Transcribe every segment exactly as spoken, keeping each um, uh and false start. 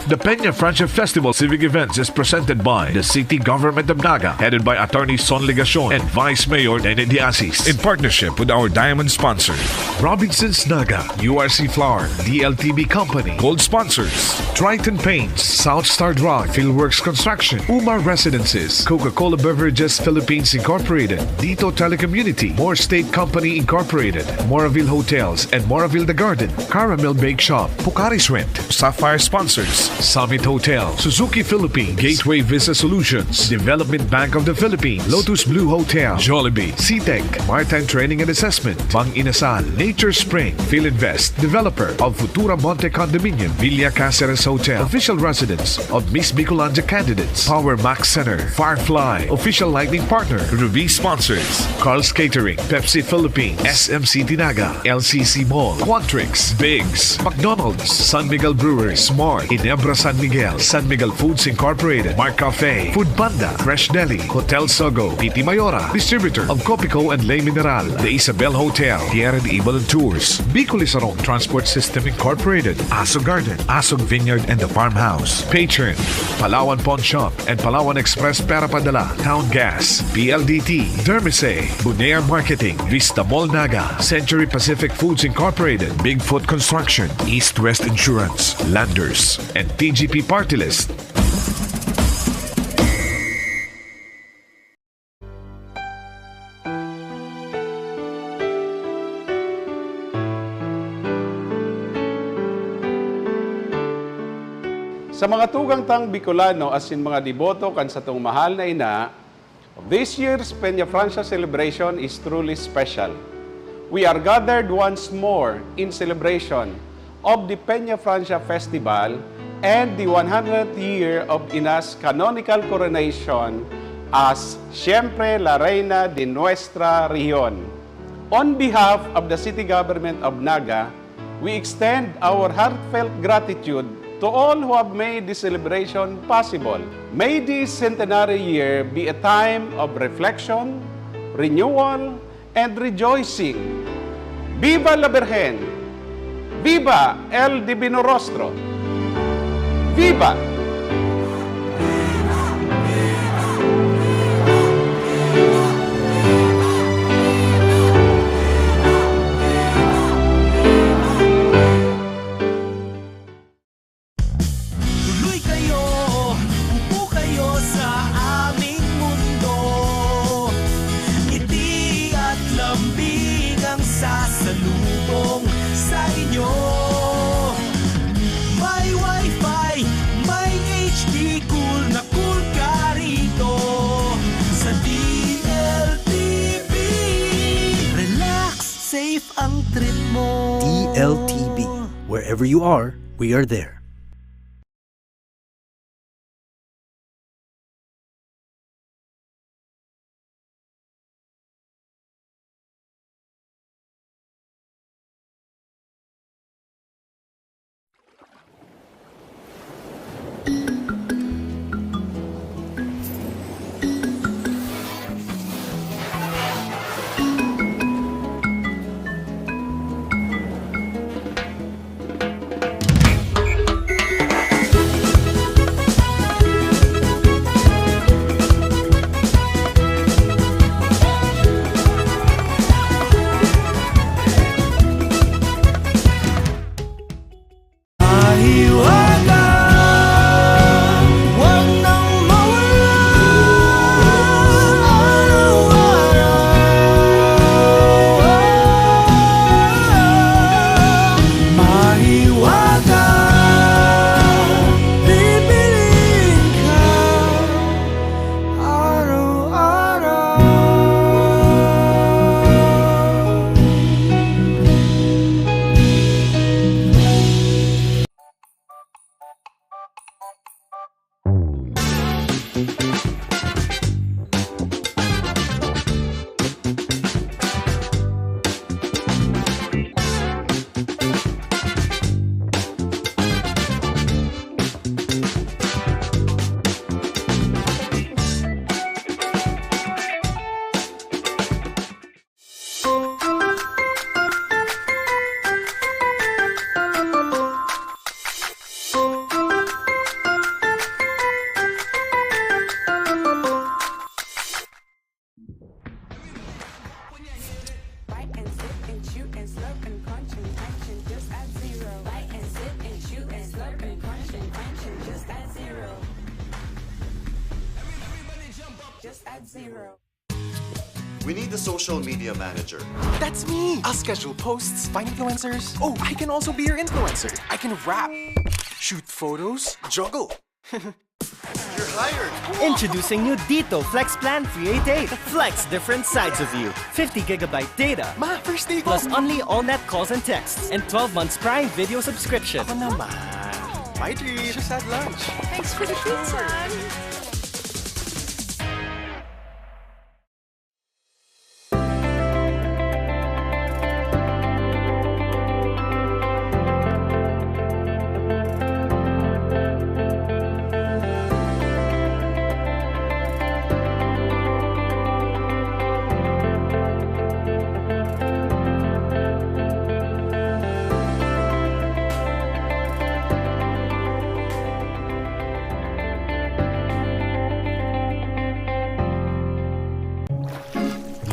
The Peña Francia Festival Civic Events is presented by the City Government of Naga, headed by Attorney Son Legacion and Vice Mayor Nene Diasis, in partnership with our diamond sponsor, Robinsons Naga, U R C Flour, D L T B Company, gold sponsors, Triton Paints, South Star Drug, Fieldworks Construction, Uma Residences, Coca-Cola Beverages Philippines Incorporated, Dito Telecommunity, More State Company Incorporated, Moraville Hotels and Moraville The Garden, Caramel Bake Shop, Pocari Sweat, Sapphire Sponsors, Summit Hotel, Suzuki Philippines, Gateway Visa Solutions, Development Bank of the Philippines, Lotus Blue Hotel, Jollibee, C tech, Maritime Training and Assessment, Bang Inasal, Nature Spring, Filinvest, developer of Futura Monte Condominium, Villa Caceres Hotel, official residence of Miss Bicolandia candidates, Power Max Center, Firefly, official lighting partner, Ruby Sponsors, Carl's Catering, Pepsi Philippines, S M City Naga, L C C Mall, Quantrix, Biggs, McDonald's, San Miguel Brewery, Smart, Ginebra San Miguel, San Miguel Foods Incorporated, Mark Cafe, Food Panda, Fresh Deli, Hotel Sogo, Titi Mayora, distributor of Copico and Le Mineral, The Isabel Hotel, Pierre and Ibal and Tours, Bicol Isarong Transport System Incorporated, Aso Garden, Asog Vineyard and the Farmhouse, Patron, Palawan Pawn Shop, and Palawan Express Pera Padala, Town Gas, P L D T, Dermise, Bonaire Marketing, Vista Mall Naga, Century Pacific Foods Incorporated, Bigfoot Construction, East West Insurance, Landers, and T G P Party List. Sa mga tugang tang Bicolano asin mga deboto kan satong mahal na ina, this year's Peña Francia celebration is truly special. We are gathered once more in celebration of the Peña Francia Festival and the one hundredth year of Ina's canonical coronation as Siempre la Reina de nuestra rehiyon. On behalf of the City Government of Naga, we extend our heartfelt gratitude to all who have made this celebration possible. May this centenary year be a time of reflection, renewal, and rejoicing. Viva la Birhen! Viva el Divino Rostro! Viva! Tuloy kayo, upo kayo sa aming mundo. Ngiti at lambing ang sasalubong sa inyo. May wifi, may H D, cool na cool ka rito sa D L T V. Relax, safe ang trip mo. D L T V. Wherever you are, we are there. Mahiwaga, wag nang mawala, araw-araw. Mahiwaga, bibiling ka araw-araw. Zero. We need a social media manager. That's me! I'll schedule posts, find influencers. Oh, I can also be your influencer. I can rap, shoot photos, juggle. You're hired! Introducing new DTO Flex Plan three eight eight. Flex different sides of you. Fifty gigabyte data. Ma, first day ko. Plus only all net calls and texts. And twelve months Prime Video subscription. Ako naman. My treat. Just had lunch. Thanks for the pizza.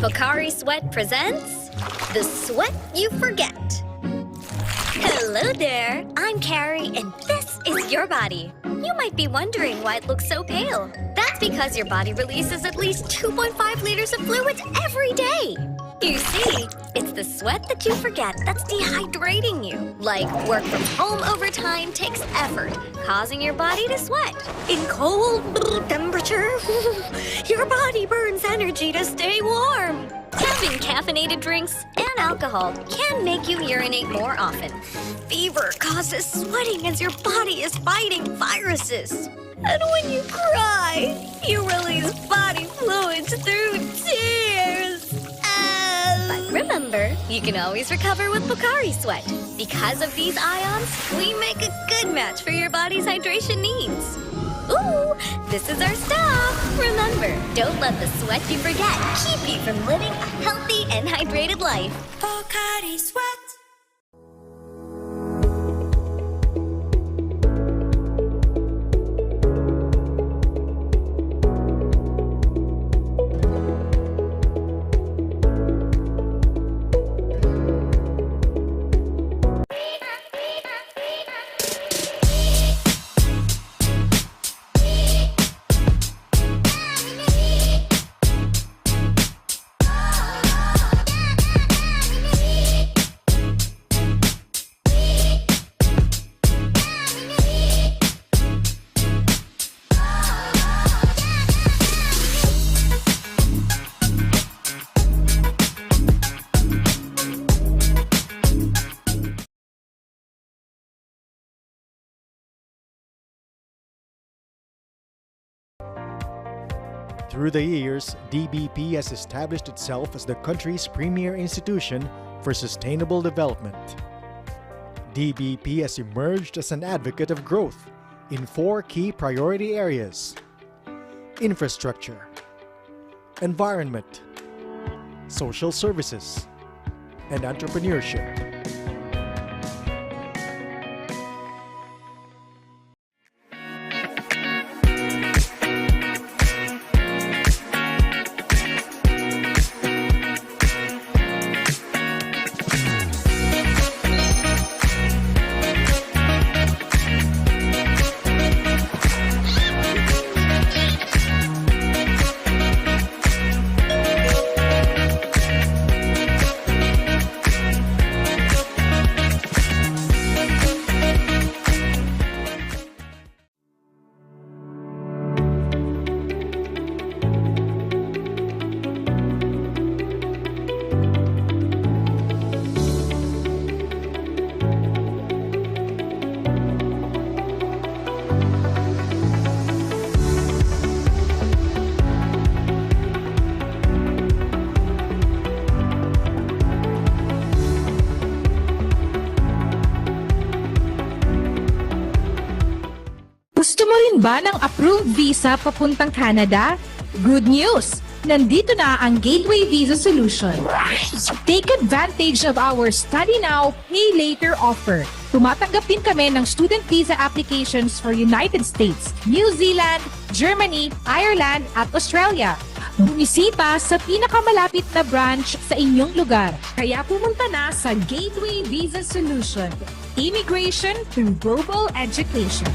Pocari Sweat presents The Sweat You Forget. Hello there, I'm Carrie, and this is your body. You might be wondering why it looks so pale. That's because your body releases at least two point five liters of fluids every day. You see, it's the sweat that you forget that's dehydrating you. Like, work from home overtime takes effort, causing your body to sweat. In cold temperature, your body burns energy to stay warm. Having caffeinated drinks and alcohol can make you urinate more often. Fever causes sweating as your body is fighting viruses. And when you cry, you release body fluids through tears. Ah. But remember, you can always recover with Pocari Sweat. Because of these ions, we make a good match for your body's hydration needs. Ooh, this is our stuff. Remember, don't let the sweat you forget keep you from living a healthy and hydrated life. Pocari Sweat. Through the years, D B P has established itself as the country's premier institution for sustainable development. D B P has emerged as an advocate of growth in four key priority areas: infrastructure, environment, social services, and entrepreneurship. Gusto mo rin ba ng approved visa papuntang Canada? Good news! Nandito na ang Gateway Visa Solution. Take advantage of our Study Now, Pay Later offer. Tumatanggap din kami ng student visa applications for United States, New Zealand, Germany, Ireland, at Australia. Bumisita sa pinakamalapit na branch sa inyong lugar. Kaya pumunta na sa Gateway Visa Solution. Immigration through global education.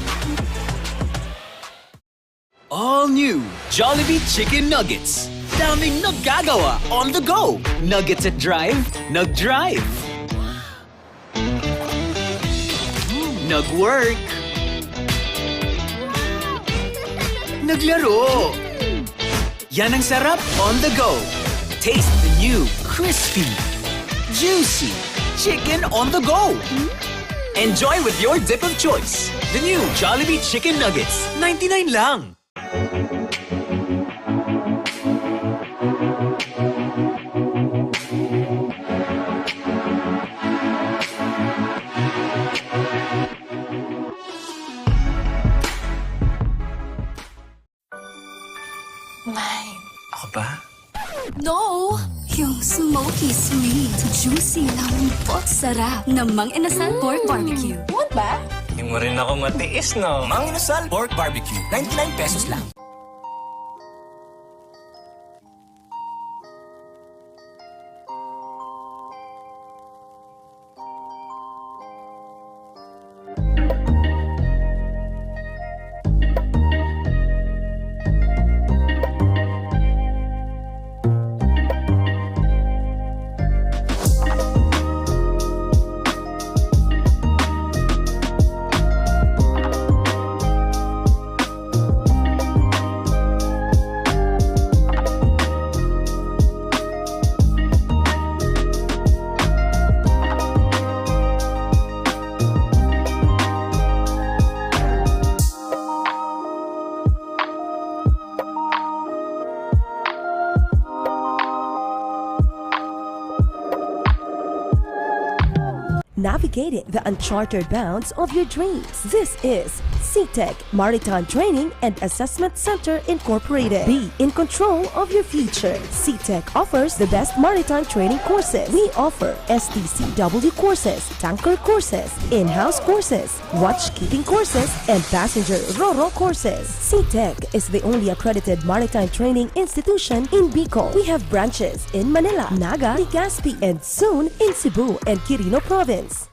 All new Jollibee Chicken Nuggets. Daming nagagawa on the go. Nuggets at drive, nag-drive. Nag-work. Naglaro. Yan ang sarap on the go. Taste the new crispy, juicy chicken on the go. Enjoy with your dip of choice. The new Jollibee Chicken Nuggets, ninety-nine lang. Mine. Ako ba? No! Yung smoky sweet, juicy, lambot, sarap na Mang Inasal Pork Barbecue. What ba? Di mo rin ako matiis, no? Mang Inasal Pork Barbecue, ninety-nine pesos lang. Navigating the uncharted bounds of your dreams. This is C-Tech Maritime Training and Assessment Center Incorporated. Be in control of your future. C-Tech offers the best maritime training courses. We offer S T C W courses, tanker courses, in-house courses, watchkeeping courses, and passenger ro-ro courses. C-Tech is the only accredited maritime training institution in Bicol. We have branches in Manila, Naga, Legazpi, and soon in Cebu and Quirino Province.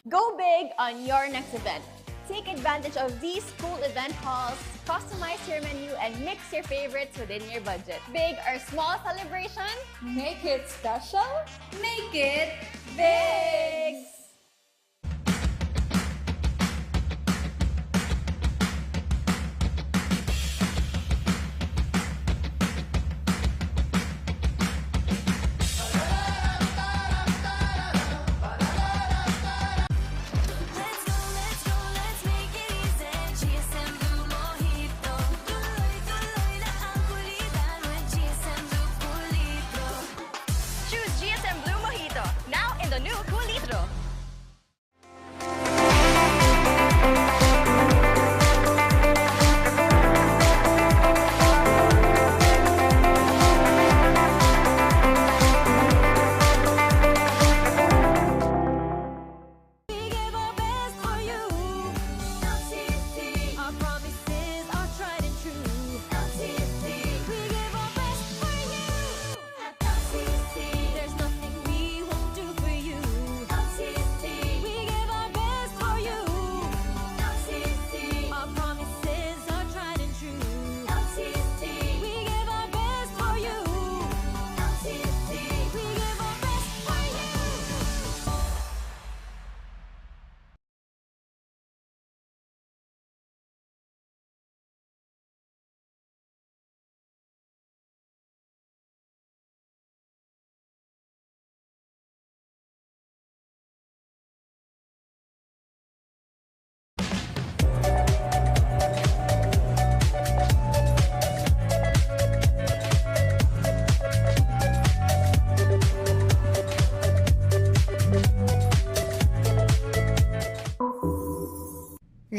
Go big on your next event. Take advantage of these cool event halls, customize your menu, and mix your favorites within your budget. Big or small celebration, make it special, make it big! Let's go, let's go, let's make it easy. G S M Blue Mojito. Tuloy-tuloy na ang kulitan with G S M Blue Mojito. Choose G S M Blue Mojito, now in the new Kulitro.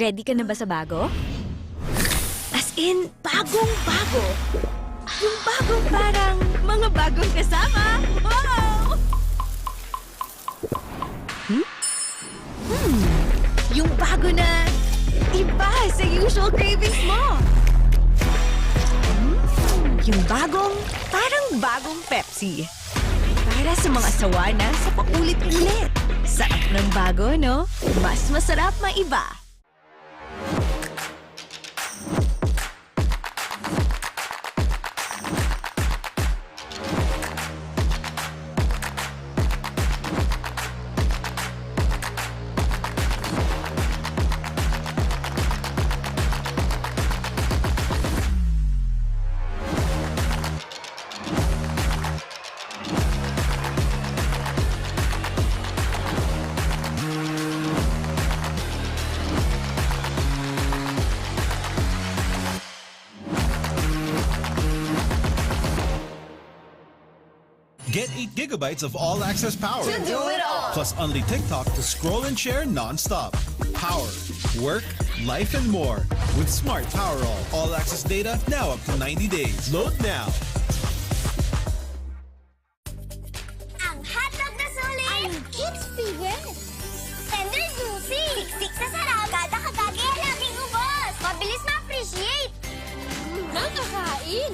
Ready ka na ba sa bago? As in, bagong-bago. Yung bagong parang mga bagong kasama. Wow! Hmm? Hmm. Yung bago na iba sa usual cravings mo. Hmm. Yung bagong, parang bagong Pepsi. Para sa mga sawa na sa paulit-ulit. Sarap ng bago, no? Mas masarap maiba. Get eight gigabytes of all-access power. To do it all. Plus only TikTok to scroll and share non-stop. Power, work, life, and more. With Smart Power All. All-access data now up to ninety days. Load now. Ang hotdog na sulit! Ang crispy, yes! Tender, juicy! Siksik sa sarap! Kada kagagi, halaging ubos! Mabilis ma-appreciate! Nakakain!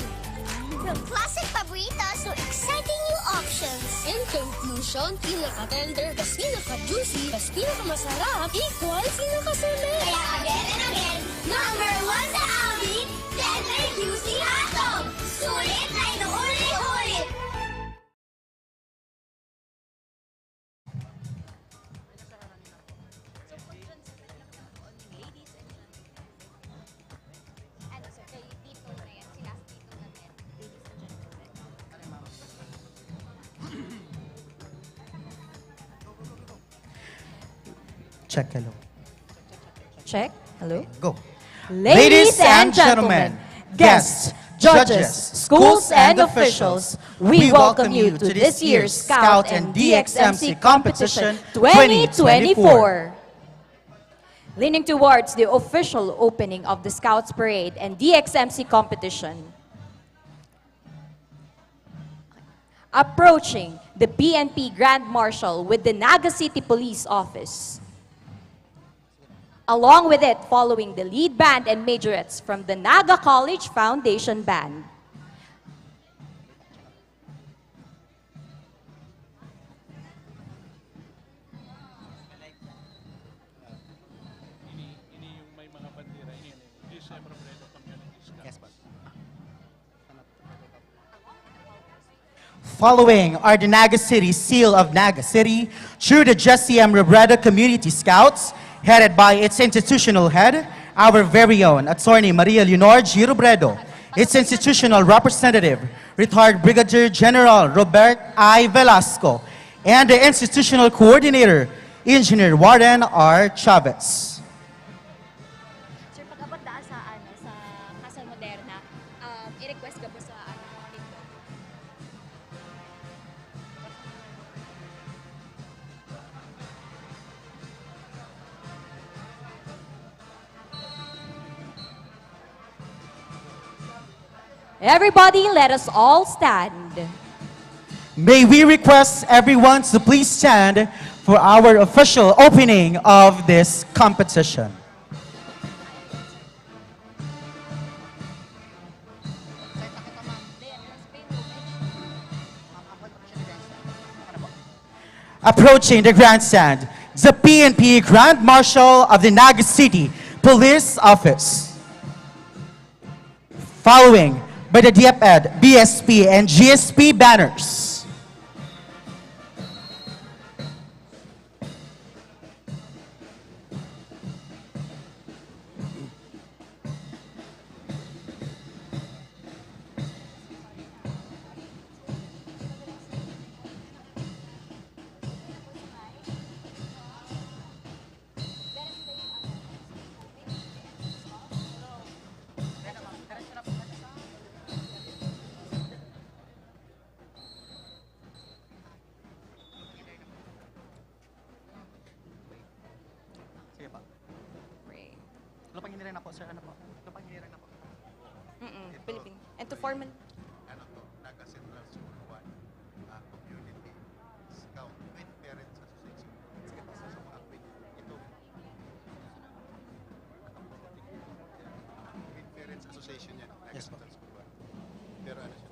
From classic paborito to exciting new options. In conclusion, pinaka-tender, mas pinaka-juicy, mas pinaka-masarap, equals pinaka-sulit! Kaya again and again, number one sa amin, tender, juicy, hotdog! Sulit na inuulit-ulit! Check, hello. Check. Hello. Go. Ladies and gentlemen, guests, judges, schools, and officials, we welcome you to this year's Scout and D X M C Competition twenty twenty-four. Leaning towards the official opening of the Scouts Parade and D X M C Competition, approaching the B N P Grand Marshal with the Naga City Police Office. Along with it, following the lead band and majorettes from the Naga College Foundation Band. Following are the Naga City Seal of Naga City through the Jesse M Robredo Community Scouts, headed by its institutional head, our very own Attorney Maria Leonor G Robredo, its institutional representative, retired Brigadier General Robert I Velasco, and the institutional coordinator, Engineer Warren R Chavez. Sir, pag-abot daa sa, ano, sa Casa Moderna, um, i-request ka po sa, ano, TikTok. Everybody, let us all stand. May we request everyone to please stand for our official opening of this competition. Approaching the grandstand, the P N P Grand Marshal of the Naga City Police Office. Following by the DepEd, BSP, and GSP banners. Sir, ano po? Kapag hinirang na po. Mm-mm, Philippine. And to formal. Ano to? Naga Central School one, ah, Community Scout with Parents Association. Ito. With Parents Association yan. Naga Central School one. Pero ano siya?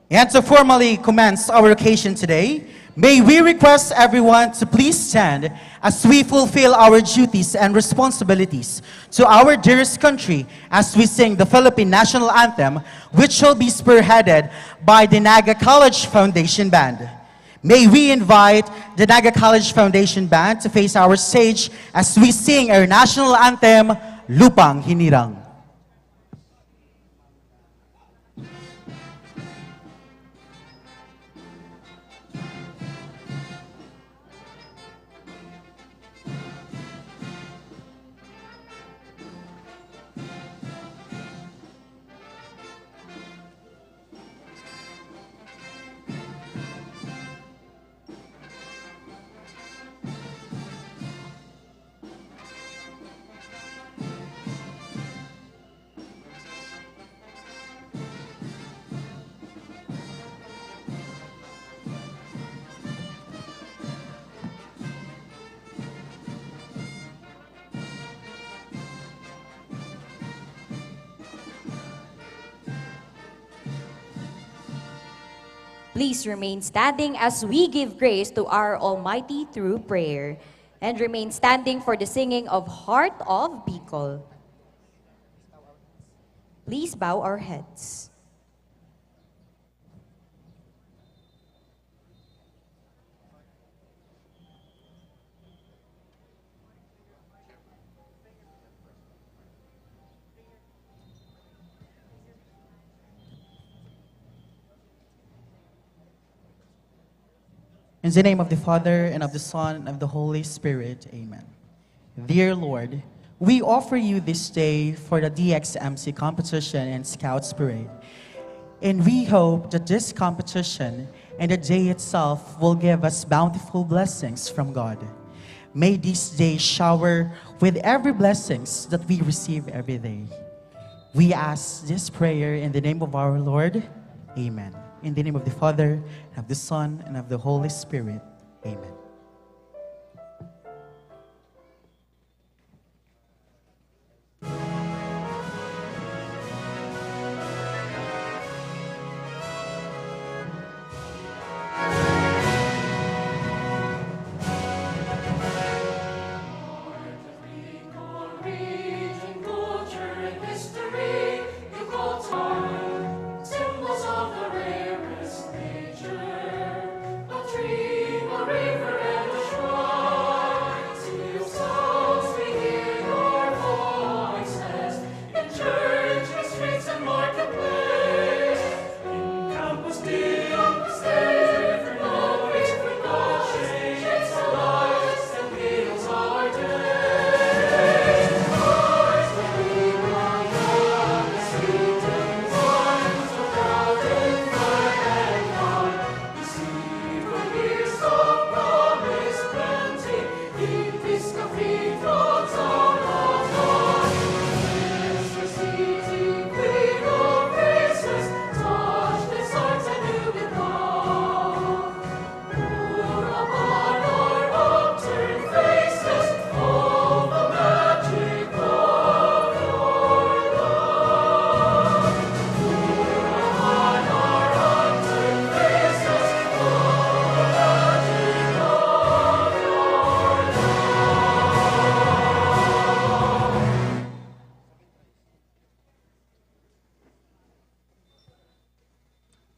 And to formally commence our occasion today, may we request everyone to please stand as we fulfill our duties and responsibilities to our dearest country as we sing the Philippine National Anthem, which shall be spearheaded by the Naga College Foundation Band. May we invite the Naga College Foundation Band to face our stage as we sing our national anthem, Lupang Hinirang. Please remain standing as we give grace to our Almighty through prayer, and remain standing for the singing of Heart of Bicol. Please bow our heads. In the name of the Father, and of the Son, and of the Holy Spirit. Amen. Dear Lord, we offer you this day for the D X M C competition and Scouts Parade. And we hope that this competition and the day itself will give us bountiful blessings from God. May this day shower with every blessings that we receive every day. We ask this prayer in the name of our Lord. Amen. In the name of the Father, and of the Son, and of the Holy Spirit. Amen.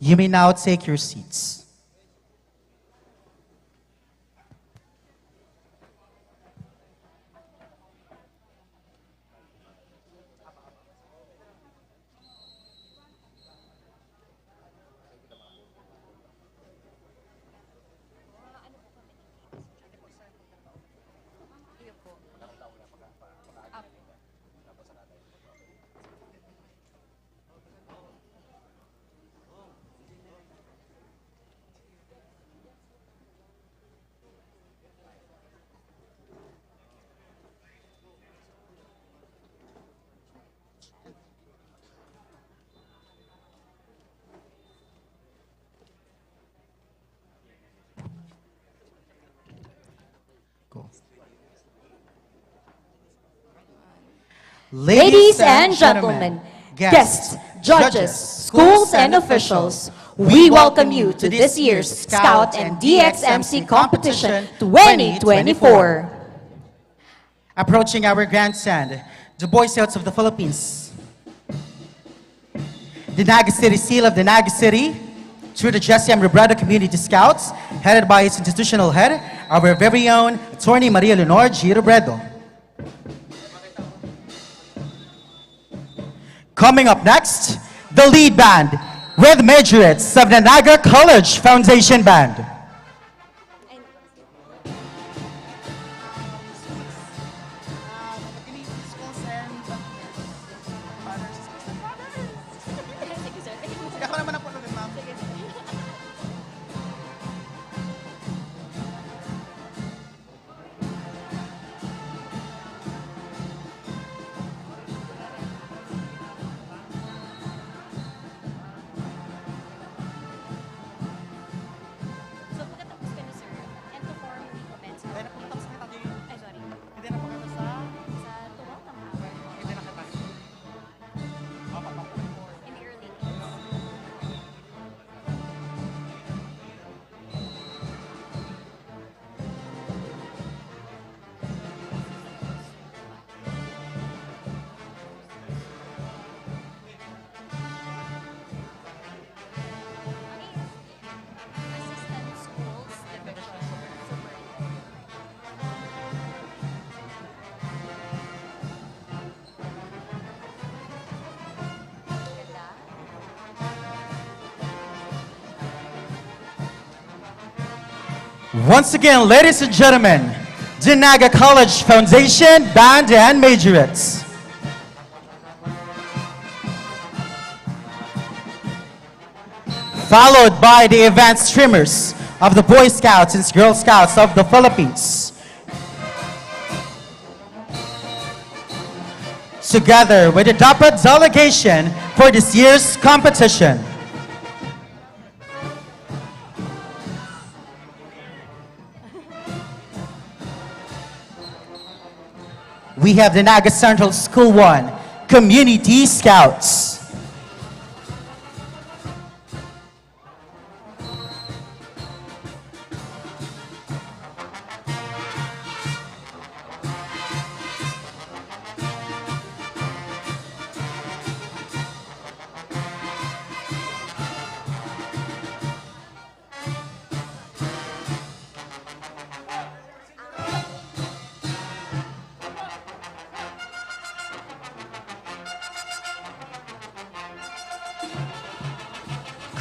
You may now take your seats. Ladies and gentlemen, guests, judges, schools, and officials, we welcome you to this year's Scout and D X M C Competition twenty twenty-four. Approaching our grandstand, the Boy Scouts of the Philippines, the Naga City Seal of the Naga City, through the Jesse M. Robredo Community Scouts, headed by its institutional head, our very own Attorney Maria Leonor G. Robredo. Coming up next, the lead band with majorettes of the Naga College Foundation Band. So, pagkatapos ka ni sir, and to formally commence. Ay, napunta sa kita, di. Ay, sorry. Hindi na po kami sa Sa Tuwal, tama? Hindi na kita. In the early days. Assistant Schools Division Superintendent. Once again, ladies and gentlemen, the Naga College Foundation Band and Majorettes. Followed by the event streamers of the Boy Scouts and Girl Scouts of the Philippines. Together with the DAPAD delegation for this year's competition. We have the Naga Central School one Community Scouts.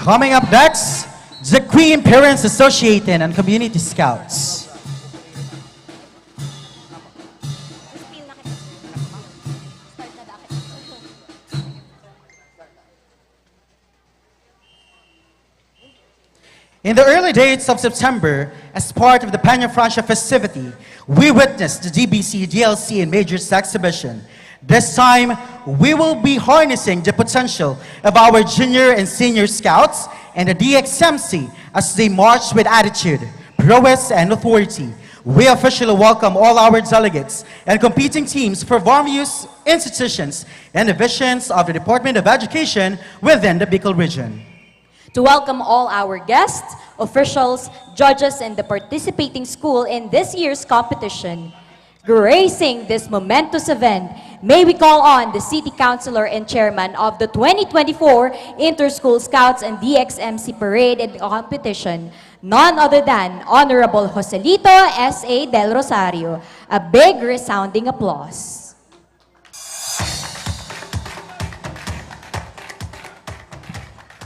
Coming up next, the Queen Parents Association and Community Scouts. In the early days of September, as part of the Peña Francia festivity, we witnessed the D B C, D L C, and Majors exhibition. This time, we will be harnessing the potential of our junior and senior scouts and the D X M C as they march with attitude, prowess, and authority. We officially welcome all our delegates and competing teams from various institutions and divisions of the Department of Education within the Bicol region. To welcome all our guests, officials, judges, and the participating school in this year's competition. Gracing this momentous event, may we call on the City Councilor and Chairman of the twenty twenty-four Inter-School Scouts and D X M C Parade and Competition, none other than Honorable Joselito S A Del Rosario. A big resounding applause.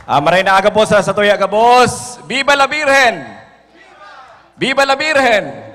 Ah, maray na aga po sa satuya gabos. Viva la Virgen! Viva la Virgen!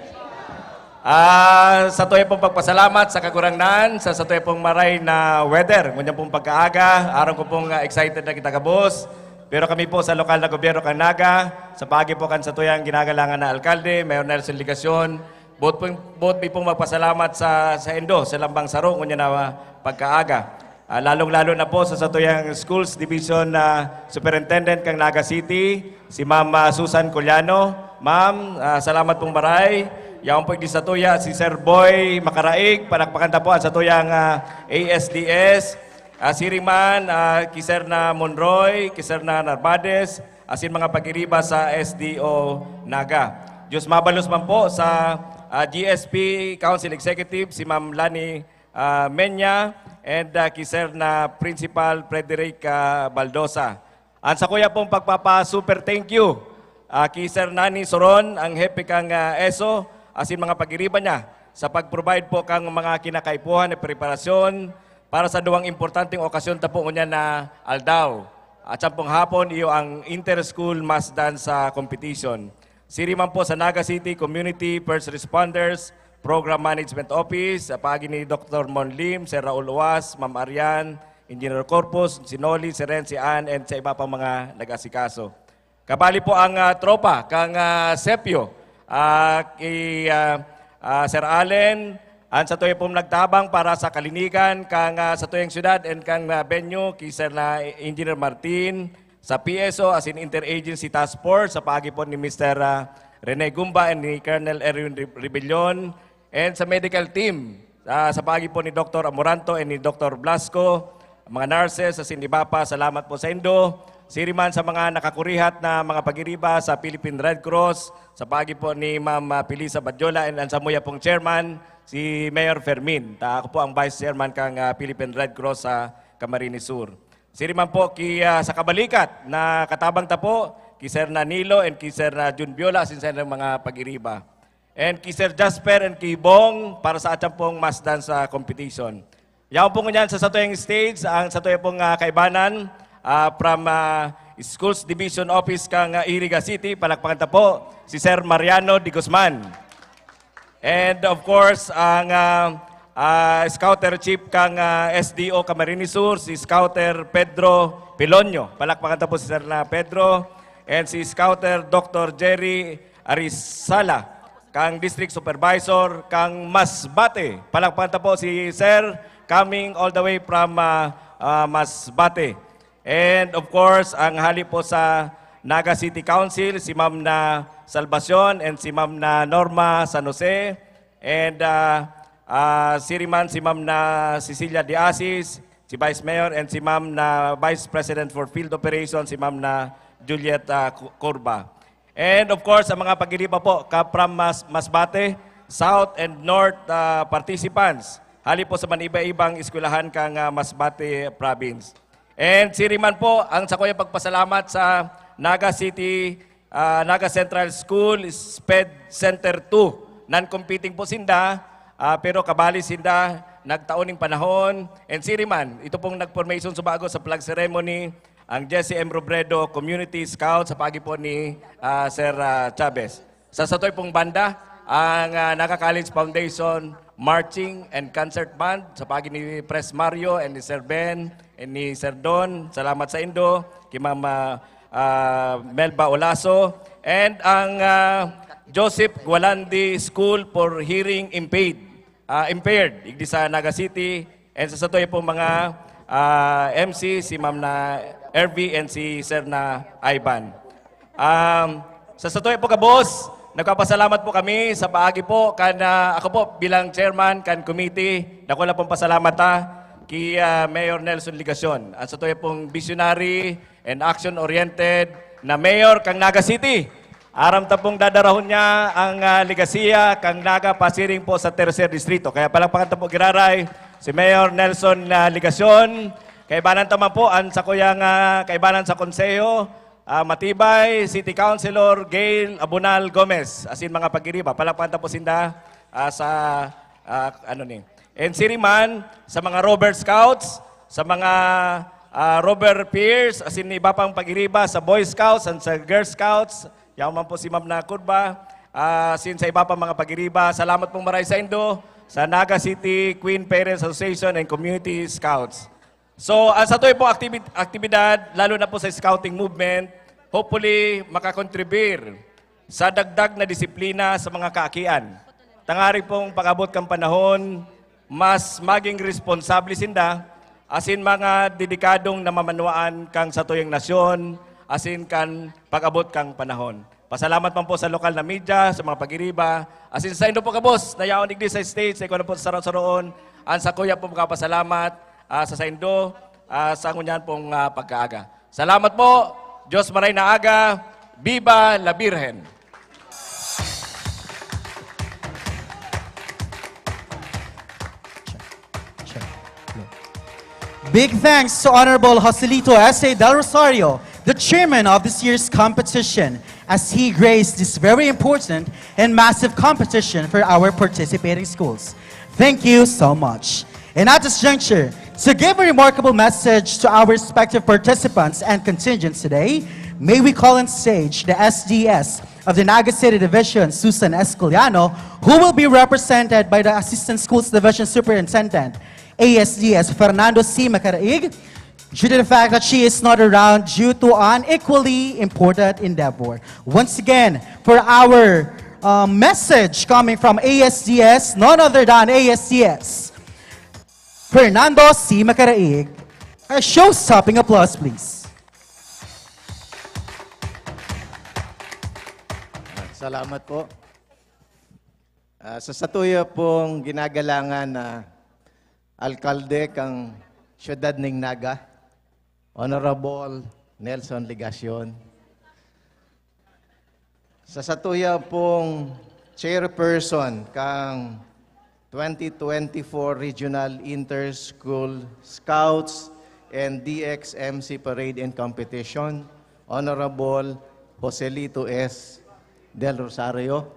Ah, satuya pong pagpasalamat sa Kagurangnan, sa satuya pong maray na weather. Ngunyan pong pagkaaga, aram ko pong, ah, excited na kita gabos. Pero kami po sa lokal na gobyerno kan Naga, sa paagi po kan satuyang ginagalangan na alkalde, Mayor Nelson Legacion, Boot po, boot mi pong magpasalamat sa, sa indo, sa lambang saro, ngunyan na pagkaaga. Ah, lalong-lalo na po sa satuyang Schools Division na Superintendent kang Naga City, si Ma'am, ah, Susan Coliano. Ma'am, ah, salamat pong maray. Yaon po igdi satuya si Sir Boy Makaraig, palakpakan ta po ang satuyang, ah, A S D S. Ah, siring man, ah, ki Sir na Monroy, ki Sir na Narvades, asin mga pag-iriba sa S D O Naga. Diyos mabalos man po sa, ah, G S P Council Executive, si Ma'am Lani, ah, Menya, and, ah, ki Sir na Principal Frederick, ah, Baldosa. Ang sakuya pong pagpapa-super thank you, ah, ki Sir Nani Soron, ang hepe kang, ah, ESO, asin mga pag-iriba niya sa pag-provide po kang mga kinakaipuhan na preparasyon para sa duwang importanteng okasyon ta po ngunyan na aldaw. At sampung hapon, iyo ang inter-school mass dance, ah, competition. Siring man po sa Naga City Community First Responders Program Management Office, sa paagi ni Doktor Mon Lim, Sir Raul Uwas, Ma'am Arian, Engineer Corpus, si Noli, si Ren, si Ann, and sa iba pang mga nag-asikaso. Kabali po ang, ah, tropa kang, ah, Sepio, ah, ki, ah, ah, Sir Allen, ang satuya pong nagtabang para sa kalinigan kang, ah, satuyang syudad and kang, ah, venue, ki Sir na Engineer Martin, sa P S O, as in Interagency Task Force, sa paagi po ni Mister, ah, Rene Gumba and ni Colonel Erwin Re-, Rebellion, and sa medical team, ah, sa paagi po ni Doktor Amoranto and ni Doktor Blasco, mga nurses, asin iba pa, salamat po sa indo. Siring man sa mga nakakurihat na mga pag-iriba sa Philippine Red Cross, sa paagi po ni Ma'am, ah, Felisa Badyola and ang samuya pong chairman, si Mayor Fermin. Ta, ako po ang vice chairman kang, ah, Philippine Red Cross sa Camarines Sur. Siring man po ki, ah, sa kabalikat na katabang ta po, ki Sir Nanilo and ki Sir na Jun Biola, asin sa ilang mga pag-iriba. And ki Sir Jasper and ki Bong para sa atyan pong mass dance, ah, competition. Yaon po ngunyan sa satuyang stage, ang satuya pong, ah, kaibanan, ah, from, ah, Schools Division Office kang, ah, Iriga City, palakpakan ta po, si Sir Mariano de Guzman. And of course, ang, ah, ah, scouter chief kang, ah, S D O Camarines Sur, si Scouter Pedro Pilonio. Palakpakan ta po si Sir na Pedro. And si Scouter Doctor Jerry Arisala, kang District Supervisor kang Masbate. Palakpakan ta po si Sir, coming all the way from, ah, ah, Masbate. And of course, ang hali po sa Naga City Council, si Ma'am na Salvacion and si Ma'am na Norma San Jose. And, ah, ah, siring man si Ma'am na Cecilia De Asis, si Vice Mayor, and si Ma'am na Vice President for Field Operations, si Ma'am na Juliet, ah, Cu-, Curva. And of course, ang mga pag-iriba po, ka from Mas-, Masbate, South and North, ah, participants. Hali po sa maniba-ibang eskwelahan kang, ah, Masbate Province. And siring man po, ang sakuya pagpasalamat sa Naga City, ah, Naga Central School SPED Center two. Non-competing po sinda, ah, pero kabali sinda, nagtao ning panahon. And siring man, ito pong nag-formation sa bago sa flag ceremony, ang Jesse M. Robredo Community Scout sa paagi po ni, ah, Sir, ah, Chavez. Sa satoy pong banda, ang, ah, Naga College Foundation Marching and Concert Band sa paagi ni Pres Mario and ni Sir Ben and ni Sir Don. Salamat sa indo, ki Ma'am, ah, ah, Melba Olaso, and ang, ah, Joseph Gualandi School for Hearing Impaired, ah, Impaired, igdi sa Naga City, and sa satoy pong mga, ah, M C, si Ma'am na Ervi and si Sir na Ivan. Um, sa satoy po gabos, nagpapasalamat po kami sa paagi po kan, ah, ako po bilang chairman kan committee, dakula pong pasalamat ta ki, ah, Mayor Nelson Legacion, ang satoy pong visionary and action-oriented na mayor kang Naga City. Aram ta pong dadarahon niya ang, ah, legasiya kang Naga pasiring po sa Tercer Distrito. Kaya palakpakan ta po giraray si Mayor Nelson, ah, Legacion. Kaibanan ta man po ang sakuyang, ah, kaibanan sa konseho, ah, matibay, City Councilor Gail Abunal Gomez, asin mga pag-iriba. Palakpakan ta po sinda, ah, sa, ah, ano ni. And siring man, sa mga Rover Scouts, sa mga, ah, Rover Peers, asin iba pang pag-iriba, sa Boy Scouts and sa Girl Scouts, yaon man po si Ma'am na Kurba, ah, asin sa iba pang mga pag-iriba. Salamat pong maray sa indo, sa Naga City Queen Parents Association and Community Scouts. So, ang satoy pong aktibi-, aktibidad, lalo na po sa scouting movement, hopefully, makakontribir sa dagdag na disiplina sa mga kaakian. Tangarig pong pag-abot kan panahon, mas maging responsable sinda, asin mga dedikadong namamanwaan kan satuyang nasyon, asin kan pag-abot kan panahon. Pasalamat man po sa lokal na media, sa mga pag-iriba. Asin saindo po gabos na yaon digdi sa stage, sa ikaw na po sa saro-saroon. Ang sakuya po magpapasalamat, ah, sa saindo, ah, sa ngunyan pong, ah, pagkaaga. Salamat po. Diyos maray na aga. Viva la Virgen! Big thanks to Honorable Joselito S A Del Rosario, the chairman of this year's competition, as he graced this very important and massive competition for our participating schools. Thank you so much. And at this juncture, to give a remarkable message to our respective participants and contingents today, may we call on stage the S D S of the Naga City Division, Susan Escoliano, who will be represented by the Assistant Schools Division Superintendent, A S D S, Fernando C. Macaraig, due to the fact that she is not around due to an equally important endeavor. Once again, for our uh, message coming from A S D S, none other than A S D S, Fernando C. Macaraig, a show-stopping applause, please. Salamat po. Ah, sa satuya pong ginagalangan na alkalde kang siyudad ning Naga, Honorable Nelson Legacion. Sa satuya pong chairperson kang twenty twenty-four Regional Inter-School Scouts and D X M C Parade and Competition, Honorable Joselito S. Del Rosario.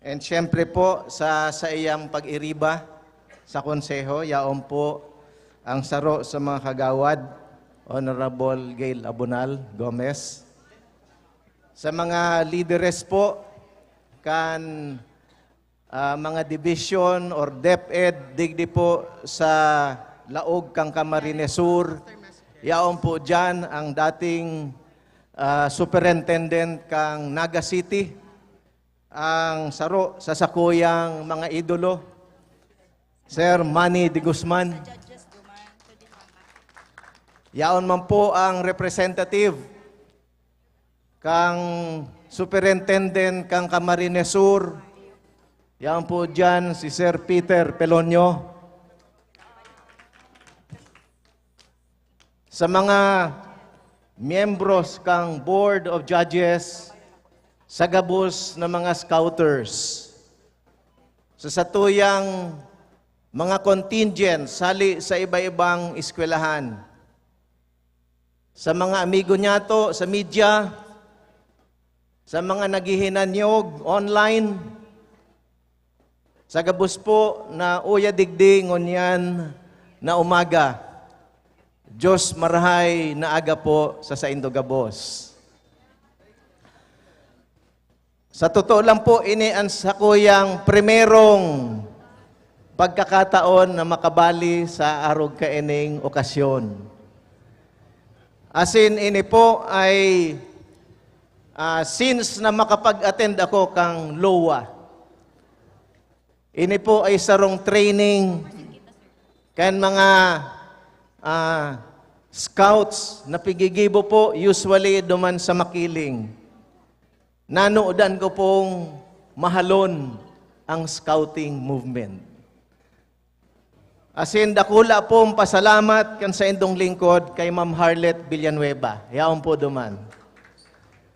And syempre po, sa saiyang pag-iriba sa konseho, yaon po ang saro sa mga kagawad, Honorable Gail Abonal Gomez. Sa mga lideres po kan ah, mga division or DepEd digdi po sa laog kan Camarines Sur. Yaon po diyan ang dating ah, superintendent kang Naga City, ang saro sa sakuyang mga idolo, Sir Manny de Guzman. Yaon man po ang representative kang superintendent kang Camarines Sur. Yaon po diyan si Sir Peter Pelonio. Sa mga miyembros kang Board of Judges, sa gabos na mga scouters, sa satuyang mga contingents hali sa iba-ibang eskwelahan, sa mga amigo niyato sa media, sa mga naghihinanyog online, sa gabos po na uya digdi ngunyan na umaga. Diyos marahay na aga po sa saindo gabos. Sa totoo lang po, ini ang sakuyang primerong pagkakataon na makabali sa arog kaining okasyon. Asin ini po ay ah, since na makapag-attend ako kang LOA, ini po ay sarong training kan mga ah, scouts na pigigibo po usually duman sa Makiling. Nanodan ko pong mahalon ang scouting movement. Asin dakula pong pasalamat kan saindong lingkod kay Ma'am Harlet Villanueva. Yaon po duman.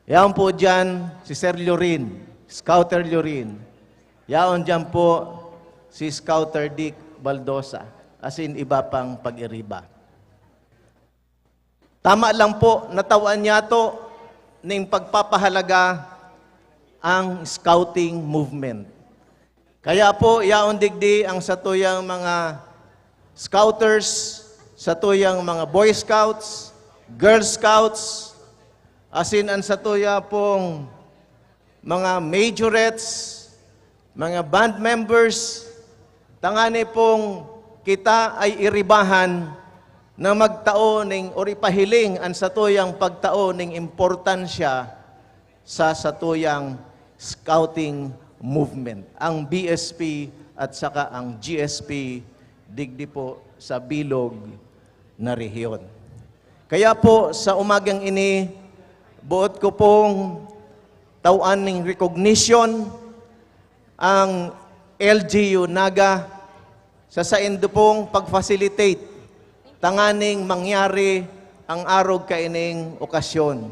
Yaon po diyan si Sir Lurin, Scouter Lurin. Yaon diyan po si Scouter Dick Baldosa. Asin iba pang pag-iriba. Tama lang po, natawan niyato ning pagpapahalaga ang scouting movement. Kaya po, yaon digdi ang satuyang mga scouters, satuyang mga Boy Scouts, Girl Scouts, asin ang satuya pong mga majorettes, mga band members, tangani pong kita ay iribahan na magtao ning or ipahiling an satuyang pagtao ning importansya sa satuyang scouting movement, ang B S P at saka ang G S P digdi po sa bilog na rehiyon. Kaya po sa umagang ini, boot ko pong tawan ning recognition ang L G U Naga sa saindo pong pag-facilitate tanganing mangyari ang arog kaining okasyon.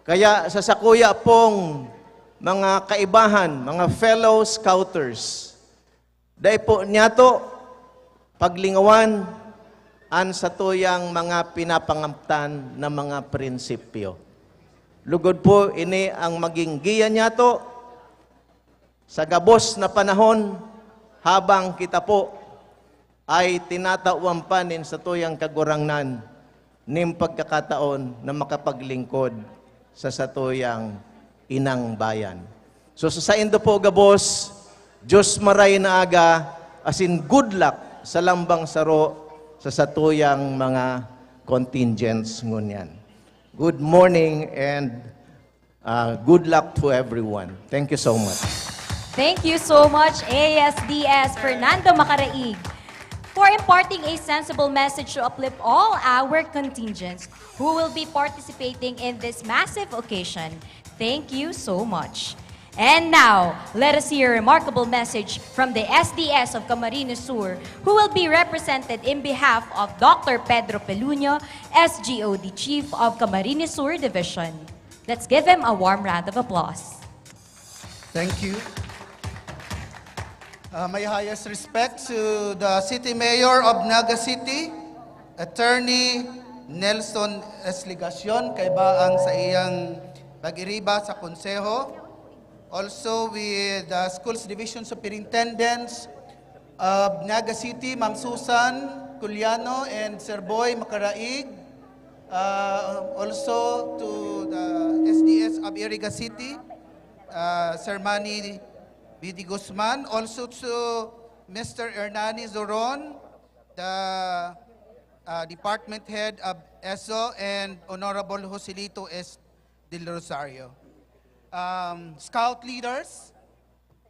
Kaya sa sakuya pong mga kaibahan, mga fellow scouters, dai po niyato paglingawan an satuyang mga pinapangamtan na mga prinsipyo. Lugod po, ini ang maging giya niyato sa gabos na panahon, habang kita po ay tinatawan pa nin satuyang Kagurangnan nin pagkakataon na makapaglingkod sa satuyang inang bayan. So, sa saindo po gabos, Diyos maray na aga, asin good luck sa lambang saro sa satuyang mga contingents ngunyan. Good morning and uh, good luck to everyone. Thank you so much. Thank you so much, A S D S Fernando Macaraig, for imparting a sensible message to uplift all our contingents who will be participating in this massive occasion. Thank you so much. And now, let us hear a remarkable message from the S D S of Camarines Sur, who will be represented in behalf of Doctor Pedro Peluño, S G O D Chief of Camarines Sur Division. Let's give him a warm round of applause. Thank you. Uh, my highest respect to the City Mayor of Naga City, Attorney Nelson S. Legacion, kaiba ang sa iyang pag-iriba sa Konseho. Also with the Schools Division Superintendents of Naga City, Ma'am Susan Culiano and Sir Boy Macaraig. Uh, also to the S D S of Iriga City, uh, Sir Manny B D Guzman. Also to Mister Hernani Zoron, the uh, department head of ESO, and Honorable Joselito S. Del Rosario. Um, scout leaders,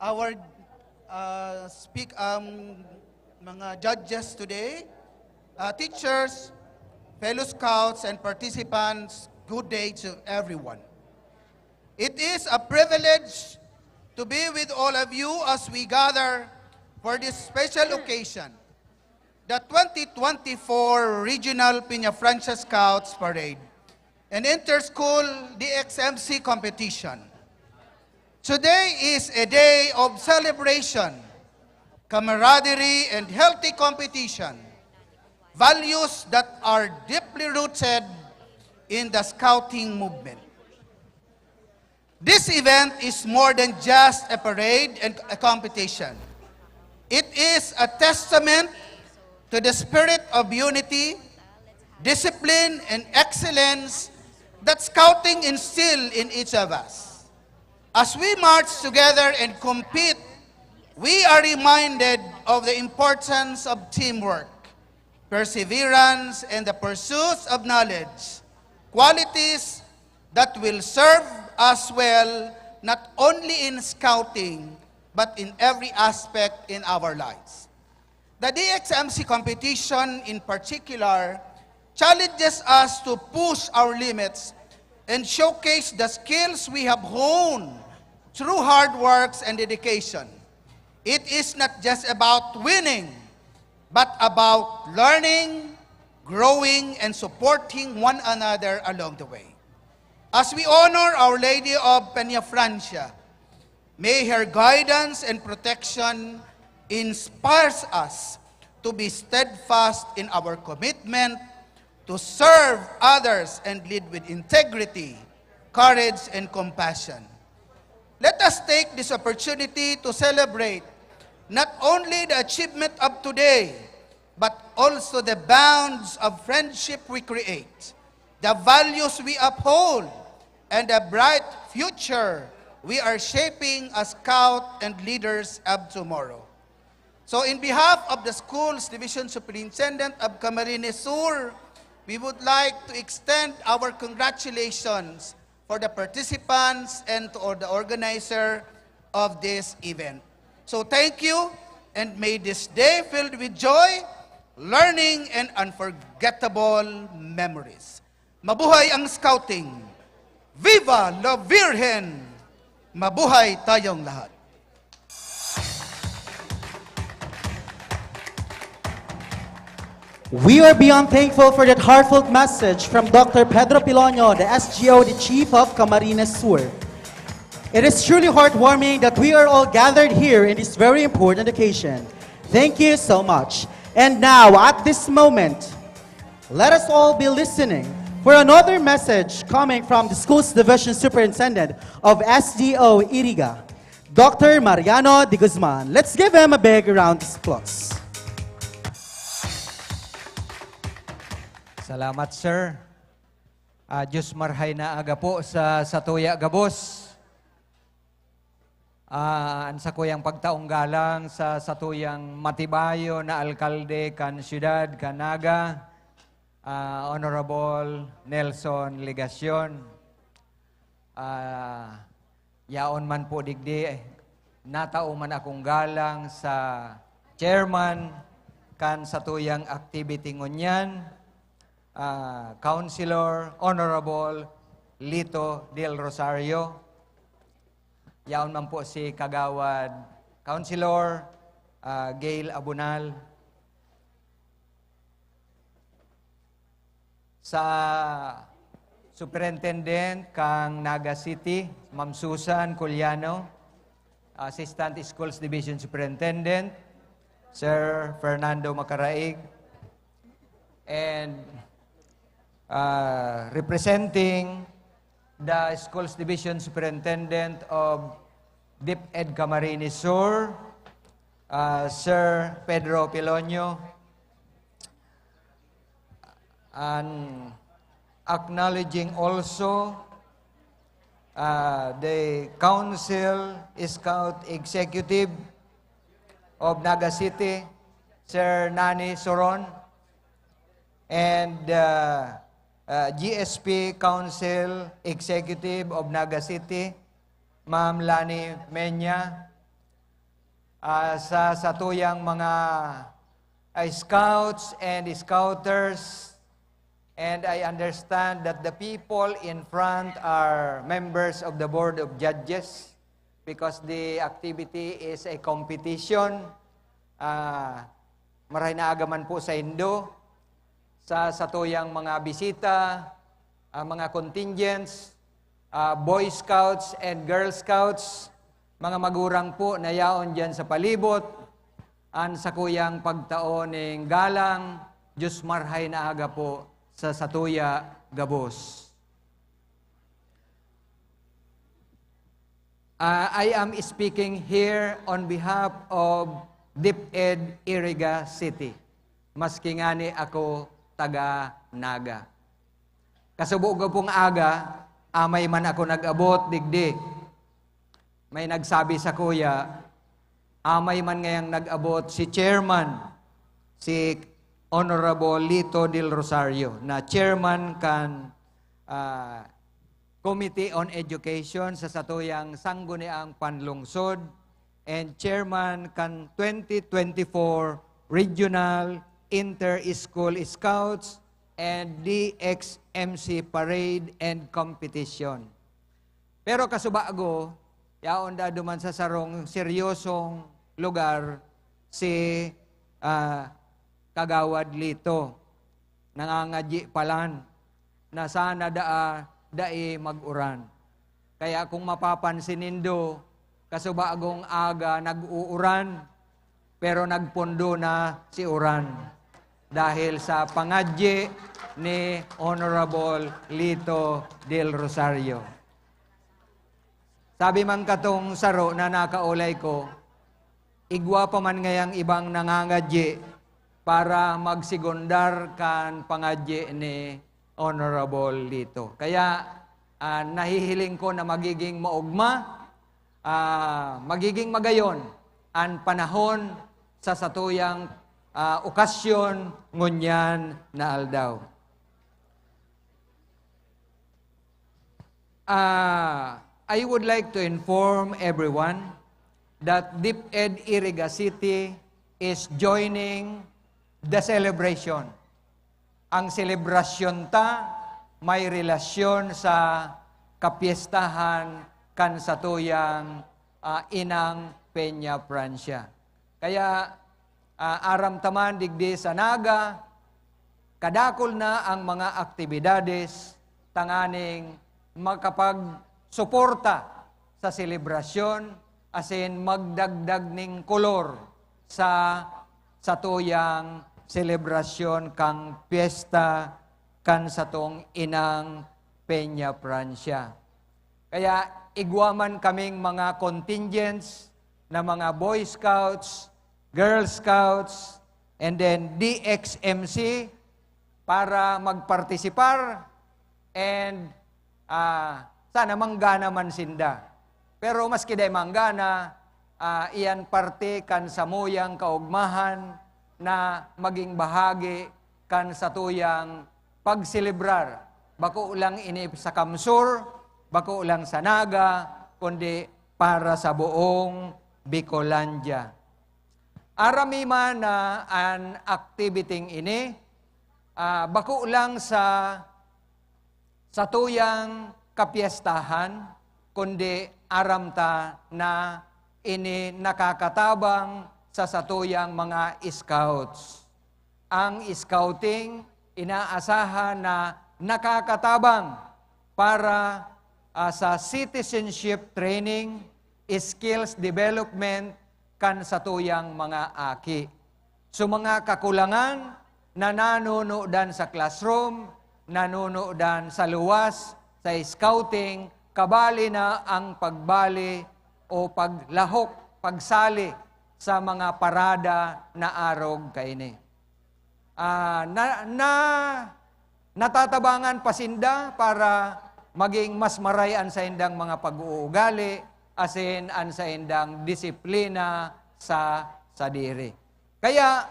our uh, speak um, mga judges today, uh, teachers, fellow scouts, and participants, good day to everyone. It is a privilege to be with all of you as we gather for this special occasion, the twenty twenty-four Regional Peñafrancia Scouts Parade and Inter-School D X M C Competition. Today is a day of celebration, camaraderie, and healthy competition, values that are deeply rooted in the scouting movement. This event is more than just a parade and a competition. It is a testament to the spirit of unity, discipline, and excellence that scouting instill in each of us. As we march together and compete, we are reminded of the importance of teamwork, perseverance, and the pursuit of knowledge, qualities that will serve us well not only in scouting but in every aspect in our lives. The D X M C competition in particular challenges us to push our limits and showcase the skills we have honed through hard works and dedication. It is not just about winning, but about learning, growing, and supporting one another along the way. As we honor Our Lady of Peñafrancia, may her guidance and protection inspires us to be steadfast in our commitment to serve others and lead with integrity, courage, and compassion. Let us take this opportunity to celebrate not only the achievement of today, but also the bonds of friendship we create, the values we uphold, and the bright future we are shaping as scout and leaders of tomorrow. So in behalf of the school's Division Superintendent of Camarines Sur, we would like to extend our congratulations for the participants and to all the organizer of this event. So thank you, and may this day filled with joy, learning, and unforgettable memories. Mabuhay ang scouting! Viva la Virgen! Mabuhay tayong lahat. We are beyond thankful for that heartfelt message from Doctor Pedro Piloño, the S G O, the Chief of Camarines Sur. It is truly heartwarming that we are all gathered here in this very important occasion. Thank you so much. And now, at this moment, let us all be listening for another message coming from the Schools Division Superintendent of S D O Iriga, Doctor Mariano de Guzman. Let's give him a big round of applause. Salamat, sir. Ah, Diyos marhay na aga po sa satuya gabos. Ah, an sakuyang pagtaong galang sa satuyang matibayo na alkalde kan siyudad kan Naga, ah, Honorable Nelson Legacion. Ah, yaon man po digdi, natao man akong galang sa chairman kan satuyang activity ngunyan, ah, Councilor Honorable Lito Del Rosario. Yaon man po si Kagawad Councilor, ah, Gail Abunal. Sa Superintendent kang Naga City, Ma'am Susan Culiano, Assistant Schools Division Superintendent, Sir Fernando Macaraig, and, ah, representing the Schools Division Superintendent of DepEd Camarines Sur, ah, Sir Pedro Piloño, and acknowledging also, ah, the Council Scout Executive of Naga City, Sir Nani Soron, and, ah, ah, G S P Council Executive of Naga City, Ma'am Lani Menya, ah, sa satuyang mga, ah, scouts and scouters, and I understand that the people in front are members of the Board of Judges because the activity is a competition. Ah, maray na aga man po sa indo, sa satuyang mga bisita, ah, mga contingents, ah, Boy Scouts and Girl Scouts, mga magurang po na yaon dyan sa palibot, an sakuyang pagtao ning galang, Diyos marhay na aga po sa satuya gabos. Ah, I am speaking here on behalf of DepEd Iriga City. Maski ngani ako taga Naga. Kasubo ko pong aga, amay man ako nag-abot digdi. May nagsabi sa kuya, amay man ngayang nag-abot si chairman, si Honorable Lito Del Rosario, na chairman kan, ah, Committee on Education sa satuyang Sangguniang Panlungsod and chairman kan twenty twenty-four Regional Inter-School Scouts and D X M C Parade and Competition. Pero kasubago, yaon da duman sa sarong seryosong lugar si, ah, Kagawad Lito. Nangangadyi palan na sana daa dai mag-uran. Kaya kung mapapansin nindo, kasubagong aga nag-uuran, pero nagpondo na si uran dahil sa pangadyi ni Honorable Lito Del Rosario. Sabi man katong saro na nakaulay ko, igwa pa man ngayang ibang nangangadyi para magsegundar kan pangadyi ni Honorable Lito. Kaya, ah, nahihiling ko na magiging maogma, ah, magiging magayon an panahon sa satuyang, ah, okasyon ngunyan na aldaw. Ah, I would like to inform everyone that DepEd Iriga City is joining the celebration. Ang selebrasyon ta may relasyon sa kapyestahan kan satuyang, ah, inang Peña Francia. Kaya, ah, aram ta man digdi sa Naga, kadakul na ang mga aktibidades tanganing makapagsuporta sa selebrasyon asin magdagdag ning kolor sa satuyang selebrasyon kan pyesta kan satong inang Peña Francia. Kaya igwa man kaming mga contingents na mga Boy Scouts, Girl Scouts, and then D X M C para magpartisipar and, ah, sana manggana man sinda. Pero maski dai manggana, ah, iyan parte kan samuyang kaogmahan na maging bahagi kan satuyang pagselebrar. Bako lang ini sa CamSur, bako lang sa Naga, kundi para sa buong Bicolandia. Arami man na an activity ini, ah, bako lang sa satuyang kapyestahan, kundi aram ta na ini nakakatabang sa satuyang mga scouts. Ang scouting, inaasahan na nakakatabang para, ah, sa citizenship training, skills development kan satuyang mga aki. So, mga kakulangan na nanunudan sa classroom, nanunudan sa luwas, sa scouting, kabali na ang pagbali o paglahok, pagsali sa mga parada na arog kaini. Ah, na, na, natatabangan pa sinda para maging mas maray an saindang mga pag-uugali, asin an saindang disiplina sa sadiri. Kaya,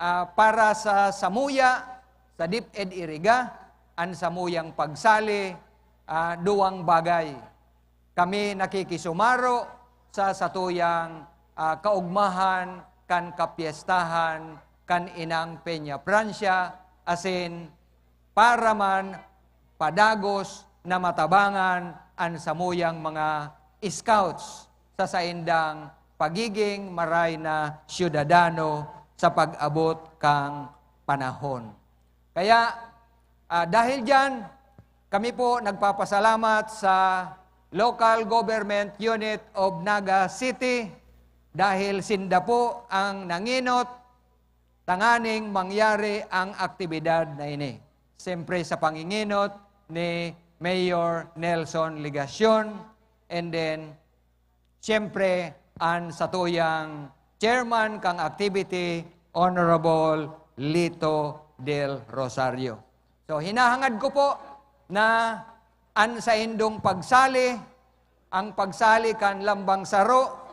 ah, para sa samuya, sa DepEd Iriga, an samuyang pagsali, ah, duwang bagay. Kami nakikisumaro sa satuyang, ah, kaogmahan kan kapyestahan kan Inang Peña Francia, asin para man padagos na matabangan an samuyang mga scouts sa saindang pagiging maray na syudadano sa pag-abot kan panahon. Kaya, ah, dahil diyan, kami po nagpapasalamat sa Local Government Unit of Naga City dahil sinda po ang nangenot tanganing mangyari ang aktibidad na ini. Siyempre sa pangengenot ni Mayor Nelson Legacion, and then siyempre, an satuyang chairman kan activity, Honorable Lito Del Rosario. So, hinahangad ko po na an saindong pagsali, ang pagsali kan lambang saro,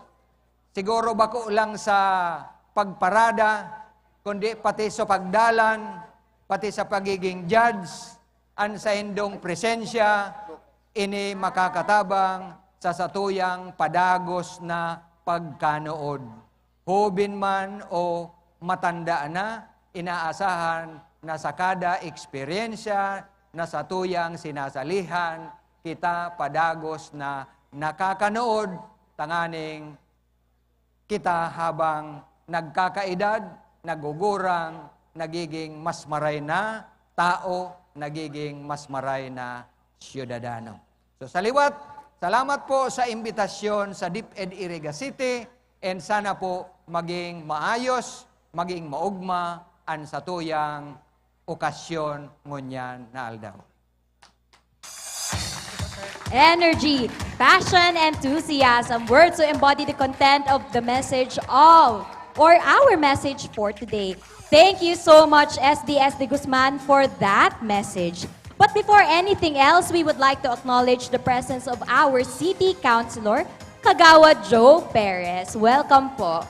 siguro bako lang sa pagparada, kundi pati sa pagdalan, pati sa pagiging judge, an saindong presensya, ini makakatabang sa satuyang padagos na pagkanood. Hoben man o matanda na, inaasahan na sa kada eksperyensya na satuyang sinasalihan, kita padagos na nakakanood tanganing kita habang nagkakaedad, nagugurang, nagiging mas maray na tao, nagiging mas maray na syudadano. So, sa liwat, salamat po sa imbitasyon sa DepEd Iriga City, and sana po maging maayos, maging maugma an satuyang okasyon ngunyan na aldaw. Energy, passion, enthusiasm, words to embody the content of the message of, or our message for today. Thank you so much, S D S de Guzman, for that message. But before anything else, we would like to acknowledge the presence of our City Councilor, Kagawad Joe Perez. Welcome po.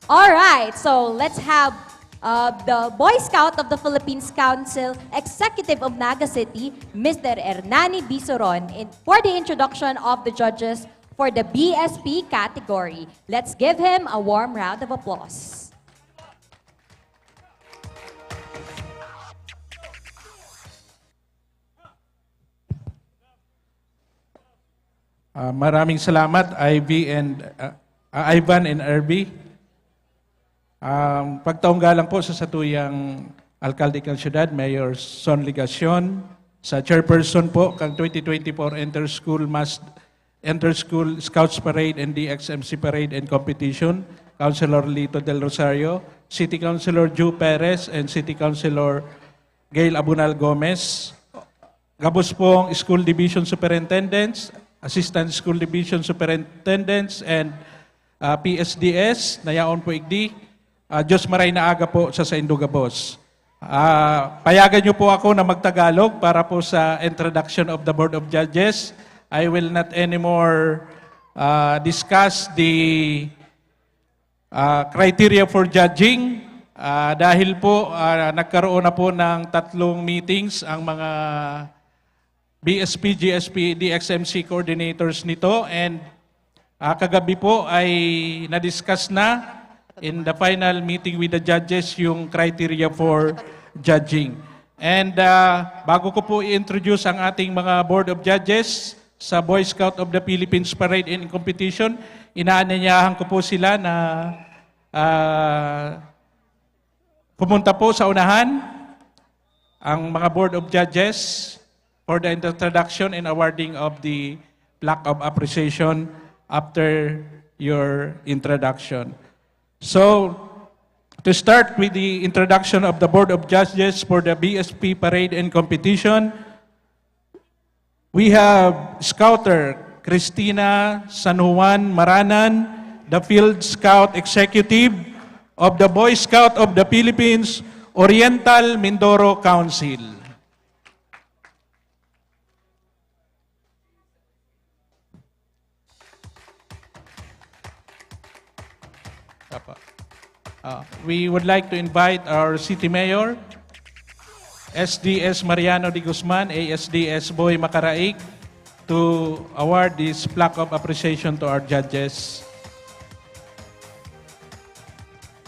All right, so let's have uh, the Boy Scout of the Philippines Council, Executive of Naga City, Mister Hernani Bisoron, in, for the introduction of the judges for the B S P category. Let's give him a warm round of applause. Ah, maraming salamat, Ivy and, ah, ah, Ivan and Irby. Um, pagtaong galang po sa satuyang alkalde kan syudad, Mayor Son Legacion, sa chairperson po kang twenty twenty-four Inter-School Mass, Inter-School Scouts Parade and D X M C Parade and Competition, Councilor Lito Del Rosario, City Councilor Ju Perez, and City Councilor Gail Abunal Gomez. Gabos pong School Division Superintendents, Assistant School Division Superintendents, and, ah, P S D S, na yaon po igdi. Ah, Diyos maray na aga po sa saindo gabos. Ah, payagan niyo po ako na magtagalog para po sa introduction of the Board of Judges. I will not anymore, ah, discuss the, ah, criteria for judging. Ah, dahil po, ah, nagkaroon na po ng tatlong meetings ang mga B S P, G S P, D X M C coordinators nito, and, ah, kagabi po ay na-discuss na in the final meeting with the judges yung criteria for judging. And, ah, bago ko po i-introduce ang ating mga Board of Judges sa Boy Scout of the Philippines Parade and Competition, inaanyayahan ko po sila na, ah, pumunta po sa unahan ang mga Board of Judges for the introduction and awarding of the plaque of appreciation after your introduction. So, to start with the introduction of the Board of Judges for the B S P Parade and Competition, we have Scouter Christina San Juan Maranan, the Field Scout Executive of the Boy Scout of the Philippines Oriental Mindoro Council. Apa. Ah, we would like to invite our City Mayor, S D S Mariano de Guzman, A S D S Boy Macaraig, to award this plaque of appreciation to our judges.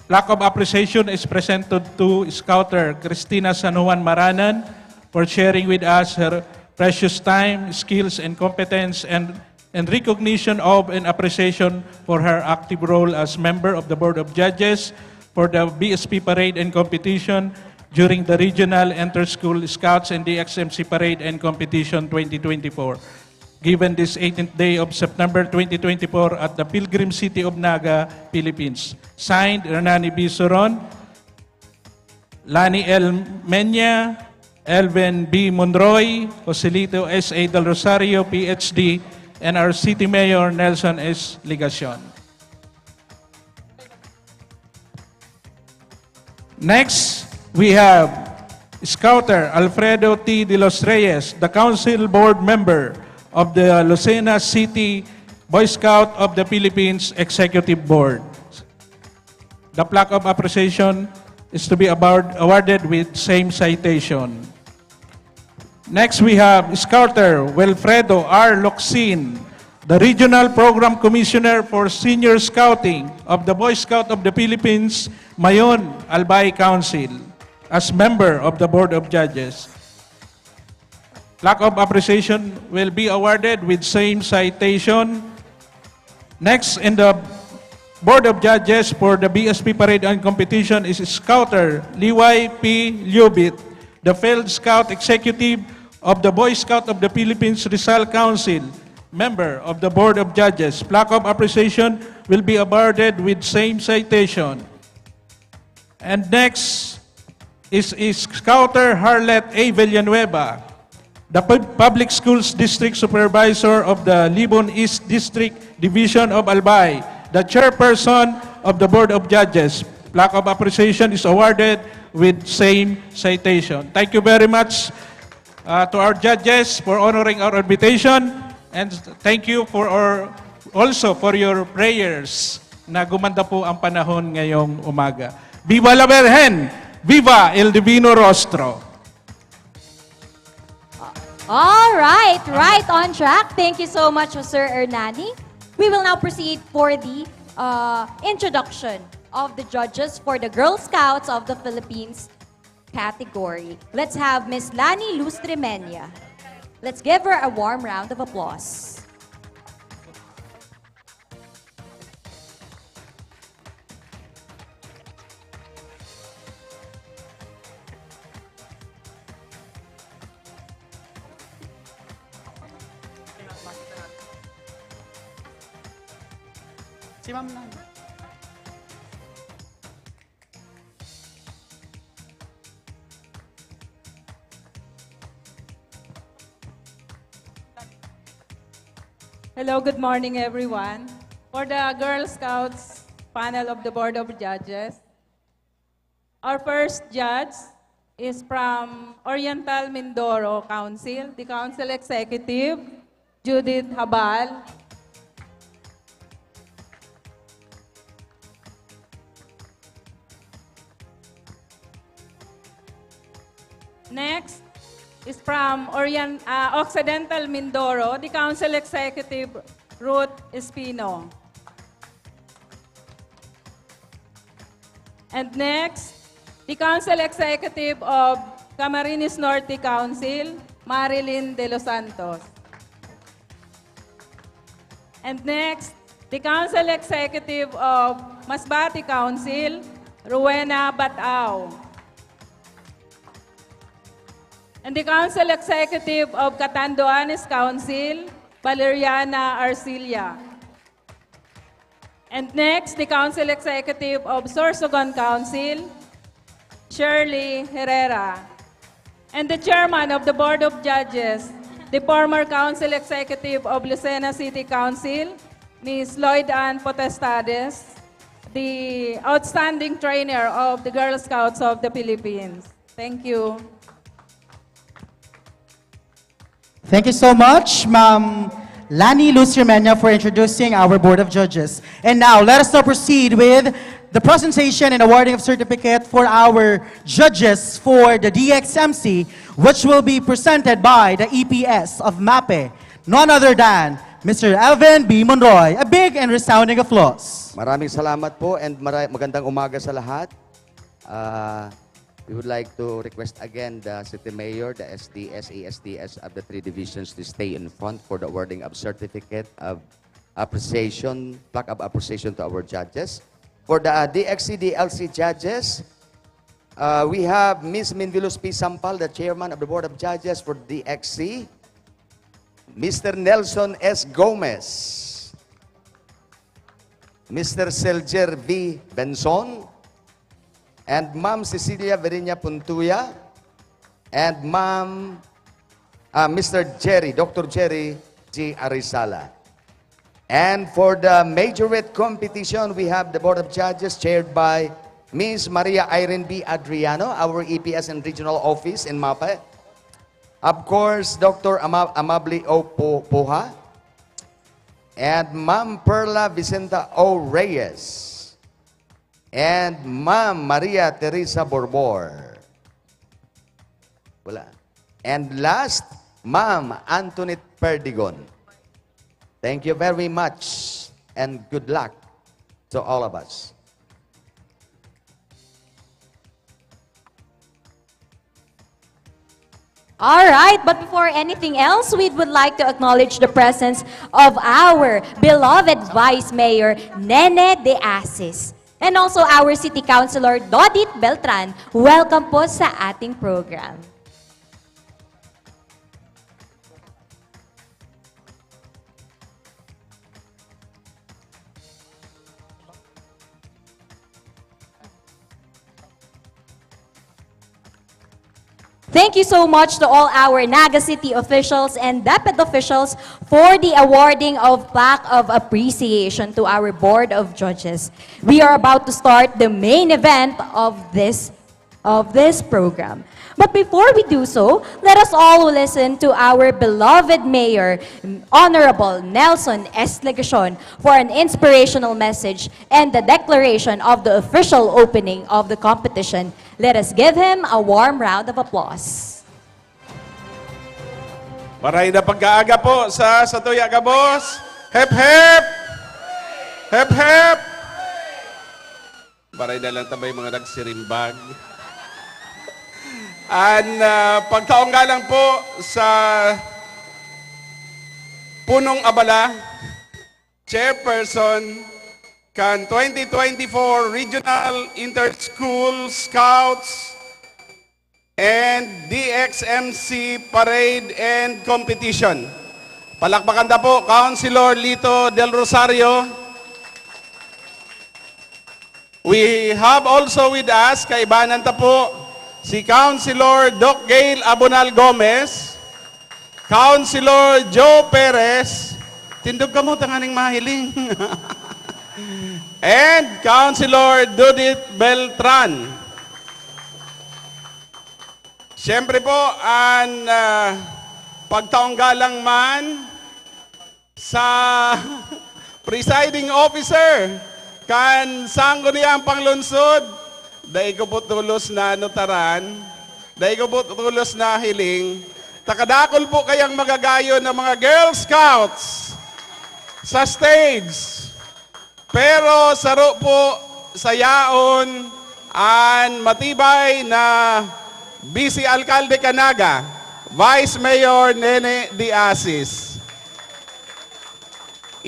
Plaque of appreciation is presented to Scouter Christina San Juan Maranan for sharing with us her precious time, skills, and competence, and and recognition of and appreciation for her active role as member of the Board of Judges for the B S P Parade and Competition during the Regional Inter-School Scouts and D X M C Parade and Competition twenty twenty-four, given this eighteenth day of September twenty twenty-four at the Pilgrim City of Naga, Philippines. Signed, Hernani B. Soron, Lani L. Menya, Elvin B. Monroy, Joselito S A Del Rosario, P H D, and our City Mayor, Nelson S. Legacion. Next, we have Scouter Alfredo T. de los Reyes, the Council Board Member of the Lucena City Boy Scout of the Philippines Executive Board. The plaque of appreciation is to be award-, awarded with same citation. Next, we have Scouter Wilfredo R. Locsin, the Regional Program Commissioner for Senior Scouting of the Boy Scout of the Philippines, Mayon, Albay Council, as member of the Board of Judges. Plaque of appreciation will be awarded with same citation. Next in the Board of Judges for the B S P Parade and Competition is Scouter Liway P. Liubit, the Field Scout Executive of the Boy Scout of the Philippines Rizal Council, member of the Board of Judges. Plaque of appreciation will be awarded with same citation. And next is, is Scouter Harlet A. Villanueva, the Pub-, Public Schools District Supervisor of the Libon East District Division of Albay, the Chairperson of the Board of Judges. Plaque of appreciation is awarded with same citation. Thank you very much, uh, to our judges for honoring our invitation, and thank you for our, also for your prayers na gumanda po ang panahon ngayong umaga. Viva la Virgen! Viva el Divino Rostro! All right, right on track. Thank you so much, Sir Hernani. We will now proceed for the uh, introduction of the judges for the Girl Scouts of the Philippines category. Let's have Miss Lani Lustremeña. Let's give her a warm round of applause. Si ma'am na. Hello, good morning, everyone. For the Girl Scouts panel of the Board of Judges, our first judge is from Oriental Mindoro Council, the Council Executive, Judith Habal. Next is from Orient-, ah, Occidental Mindoro, the Council Executive, Ruth Espino. And next, the Council Executive of Camarines Norte Council, Marilyn De Los Santos. And next, the Council Executive of Masbate Council, Rowena Batao. And the Council Executive of Catanduanes Council, Valeriana Arcilla. And next, the Council Executive of Sorsogon Council, Shirley Herrera. And the Chairman of the Board of Judges, the former Council Executive of Lucena City Council, Miss Lloyd Ann Potestades, the outstanding trainer of the Girl Scouts of the Philippines. Thank you. Thank you so much, Ma'am Lani Luz Remeño, for introducing our Board of Judges. And now, let us now proceed with the presentation and awarding of certificate for our judges for the D X M C, which will be presented by the E P S of MAPEH, none other than Mister Elvin B. Monroy. A big and resounding applause. Maraming salamat po and mara- magandang umaga sa lahat. Ah, we would like to request again the City Mayor, the S D S, A S D S of the three divisions to stay in front for the awarding of certificate of appreciation, plaque of appreciation to our judges. For the uh, D X C, D L C judges, uh, we have Miss Minvilus P. Sampal, the chairman of the Board of Judges for D X C, Mister Nelson S. Gomez, Mister Selger V. Benson, and Ma'am Cecilia Veriña Puntuya, and Ma'am, uh, Mister Jerry, Doctor Jerry G. Arizala. And for the majorette competition, we have the Board of Judges chaired by Miss Maria Irene B. Adriano, our E P S and Regional Office in MAPEH. Of course, Doctor Ama- Amable O. Pu- Puha, and Ma'am Perla Vicenta O. Reyes, and Ma'am Maria Teresa Borbor. Wala. And last, Ma'am Antoinette Perdigon. Thank you very much and good luck to all of us. All right, but before anything else, we would like to acknowledge the presence of our beloved Vice Mayor, Nene De Asis, and also our City Councilor, Dodit Beltran. Welcome po sa ating program. Thank you so much to all our Naga City officials and DepEd officials for the awarding of plaque of appreciation to our Board of Judges. We are about to start the main event of this of this program. But before we do so, let us all listen to our beloved Mayor, Honorable Nelson S. Legacion, for an inspirational message and the declaration of the official opening of the competition. Let us give him a warm round of applause. Maray na pagkaaga po sa satuya gabos. Hep hep! Hep hep! Maray na lang ta may mga nagsirimbag. An ah, pagkaong galang po sa punong abala, chairperson kan twenty twenty-four Regional Inter-School Scouts and D X M C Parade and Competition. Palakpakan ta po, Councilor Lito Del Rosario. We have also with us, kaibanan ta po, si Councilor Doc Gail Abonal Gomez, Councilor Joe Perez, tindog kamo tanganing mahiling, and Councilor Dudit Beltran. Siyempre po, an ah, pagtaong galang man sa presiding officer kan Sangguniang Panglungsod, dai ko po tolos nanutaran, dai ko po tolos nahiling, ta kadakul po kayang magagayon na mga Girl Scouts sa stage. Pero saro po sa yaon an matibay na Vice Alcalde kan Naga, Vice Mayor Nene de Asis.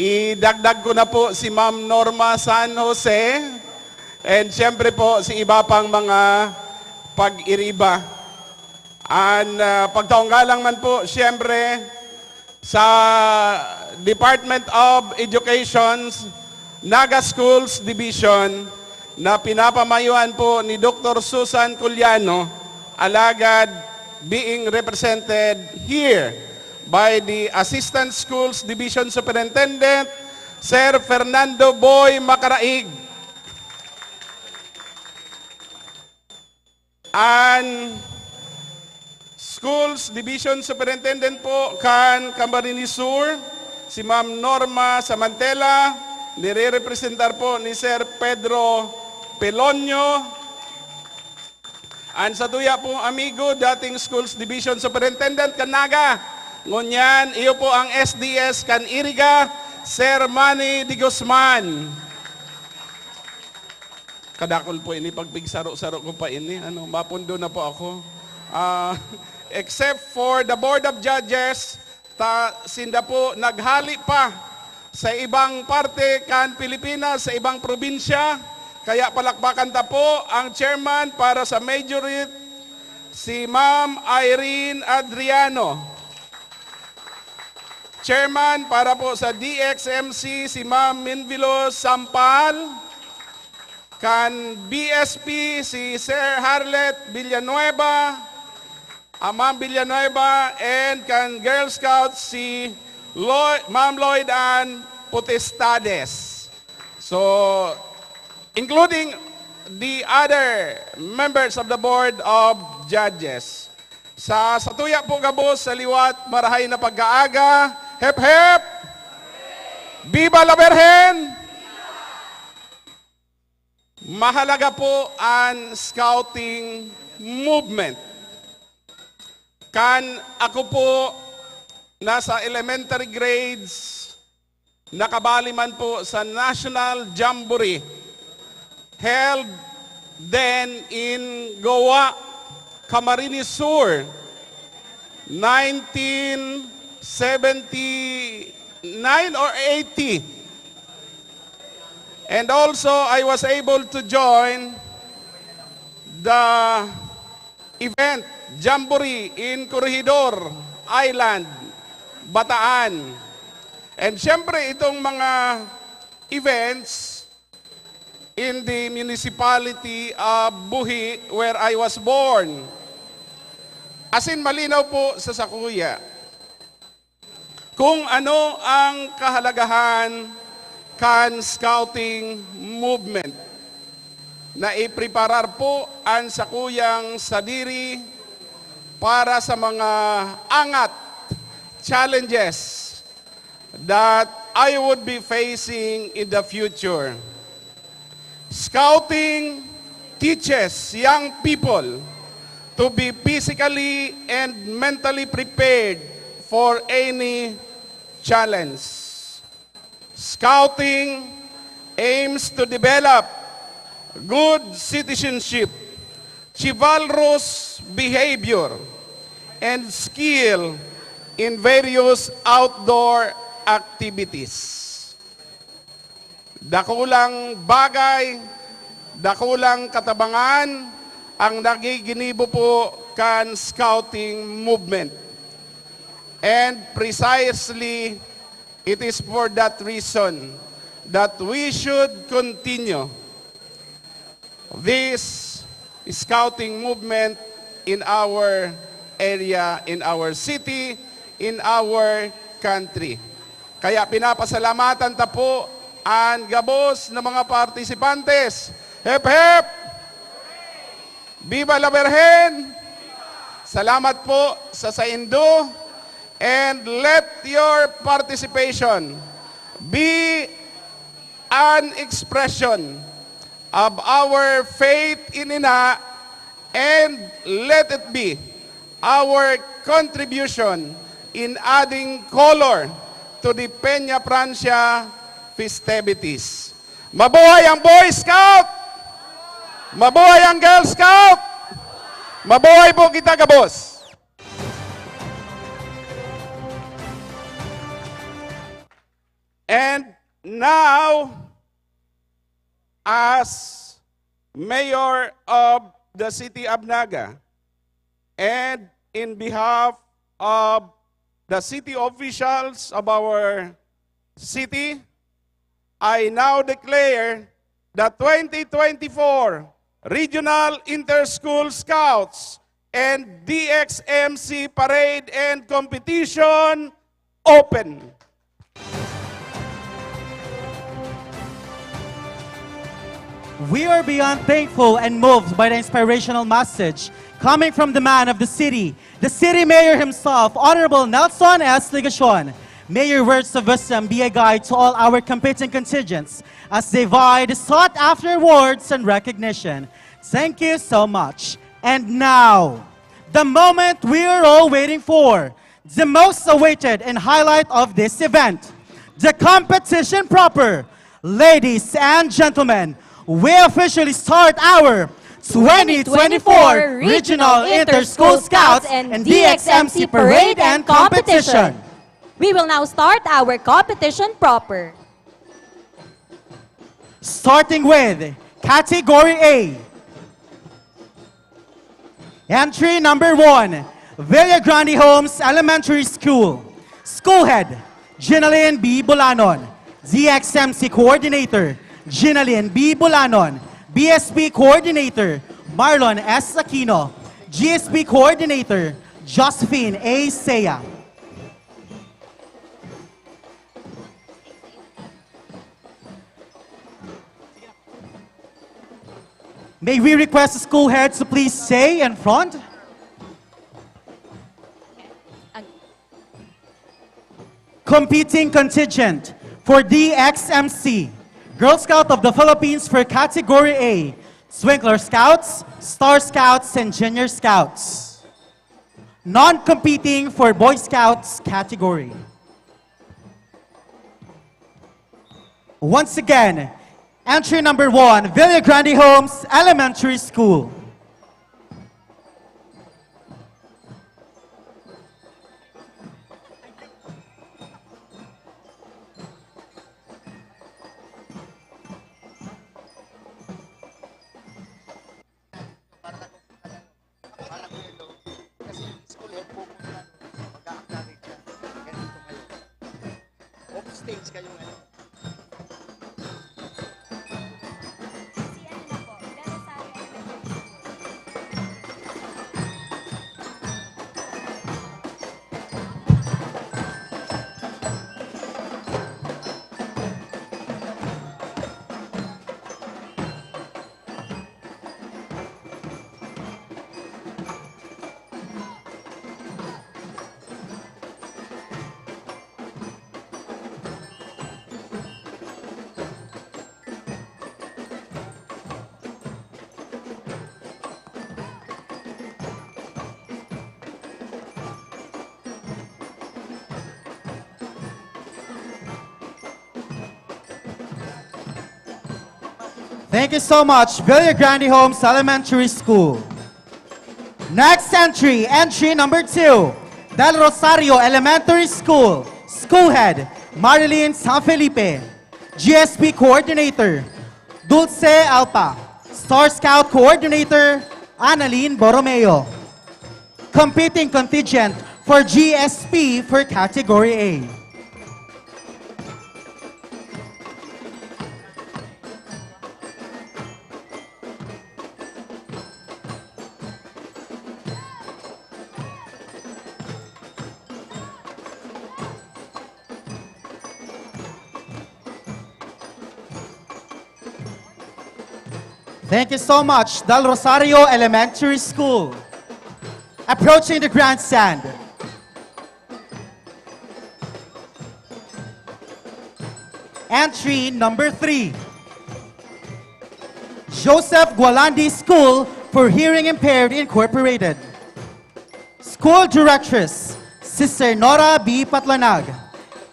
Idagdag ko na po si Ma'am Norma San Jose, and siyempre po si iba pang mga pag-iriba. An ah, pagtaong galang man po, siyempre, sa Department of Education's Naga Schools Division na pinapamayoan po ni Doktor Susan Culiano, alagad being represented here by the Assistant Schools Division Superintendent, Sir Fernando Boy Macaraig. An Schools Division Superintendent po kan Camarines Sur, si Ma'am Norma Samantela, nirerepresentar po ni Sir Pedro Pelonio. An satuya pong amigo, dating Schools Division Superintendent kan Naga, ngunyan iyo po ang S D S kan Iriga, Sir Manny de Guzman. Kadakul po ini, pagpigsaro-saro ko pa ini, ano, mapundo na po ako. Ah, except for the Board of Judges, ta, sinda po naghali pa sa ibang parte kan Pilipinas, sa ibang probinsya. Kaya palakpakan ta po ang chairman para sa majority, si Ma'am Irene Adriano. Chairman para po sa D X M C, si Ma'am Minvilo Sampal. Kan B S P, si Sir Harlet Villanueva, ah, Ma'am Villanueva, and kan Girl Scouts, si Lo-, Ma'am Lloyd Ann Potestades. So, including the other members of the Board of Judges. Sa satuya po gabos sa liwat, marahay na pagkaaga. Hep, hep! Viva la Virgen! Mahalaga po an scouting movement. Kan ako po nasa elementary grades, nakabali man po sa National Jamboree held then in Goa, Camarines Sur, nineteen seventy-nine or eighty. And also, I was able to join the event, Jamboree in Corregidor Island, Bataan. And siyempre, itong mga events in the municipality of Buhi, where I was born. As in, malinaw po sa sakuya kung ano ang kahalagahan kan scouting movement. Naipreparar po an sakuyang sadiri para sa mga angat, challenges, that I would be facing in the future. Scouting teaches young people to be physically and mentally prepared for any challenge. Scouting aims to develop good citizenship, chivalrous behavior, and skill in various outdoor activities. Dakulang bagay, dakulang katabangan ang nagiginibo po kan scouting movement. And precisely, it is for that reason that we should continue this scouting movement in our area, in our city, in our country. Kaya pinapasalamatan ta po an gabos na mga partisipantes. Hep, hep! Viva la Virgen! Salamat po sa saindo, and let your participation be an expression of our faith in Ina, and let it be our contribution in adding color to the Peña Francia festivities. Mabuhay ang Boy Scout! Mabuhay ang Girl Scout! Mabuhay po kita, gabos! And now, as Mayor of the City of Naga, and in behalf of the city officials of our city, I now declare the twenty twenty-four Regional Inter-School Scouts and D X M C Parade and Competition open. We are beyond thankful and moved by the inspirational message coming from the man of the city, the city mayor himself, Honorable Nelson S. Legacion. May your words of wisdom be a guide to all our competing contingents as they vie the sought-after awards and recognition. Thank you so much. And now, the moment we are all waiting for, the most awaited and highlight of this event, the competition proper. Ladies and gentlemen, we officially start our twenty twenty-four Regional Inter-School Scouts and D X M C Parade and Competition. We will now start our competition proper. Starting with Category A. Entry number one, Villa Grande Homes Elementary School. School Head, Ginaline B. Bulanon. D X M C Coordinator, Ginaline B. Bulanon. B S P Coordinator, Marlon S. Aquino. G S P Coordinator, Josephine A. Sea. May we request the school heads to please stay in front? Competing contingent for D X M C, Girl Scout of the Philippines for Category A, Swinkler Scouts, Star Scouts, and Junior Scouts. Non-competing for Boy Scouts category. Once again, entry number one, Villa Grande Homes Elementary School. Para kung ano, para kung ano, kasi yung school head pupunta, mag-a-acknowledge siya. Ganito kayo. Off stage kayong ano. Thank you so much, Villa Grande Homes Elementary School. Next entry, entry number two, Del Rosario Elementary School, School Head, Marilyn San Felipe, G S P Coordinator, Dulce Alpa, Star Scout Coordinator, Annalyn Borromeo. Competing contingent for G S P for Category A. Thank you so much, Del Rosario Elementary School. Approaching the grandstand. Entry number three. Joseph Gualandi School for Hearing Impaired Incorporated. School Directress, Sister Nora B. Patlanag.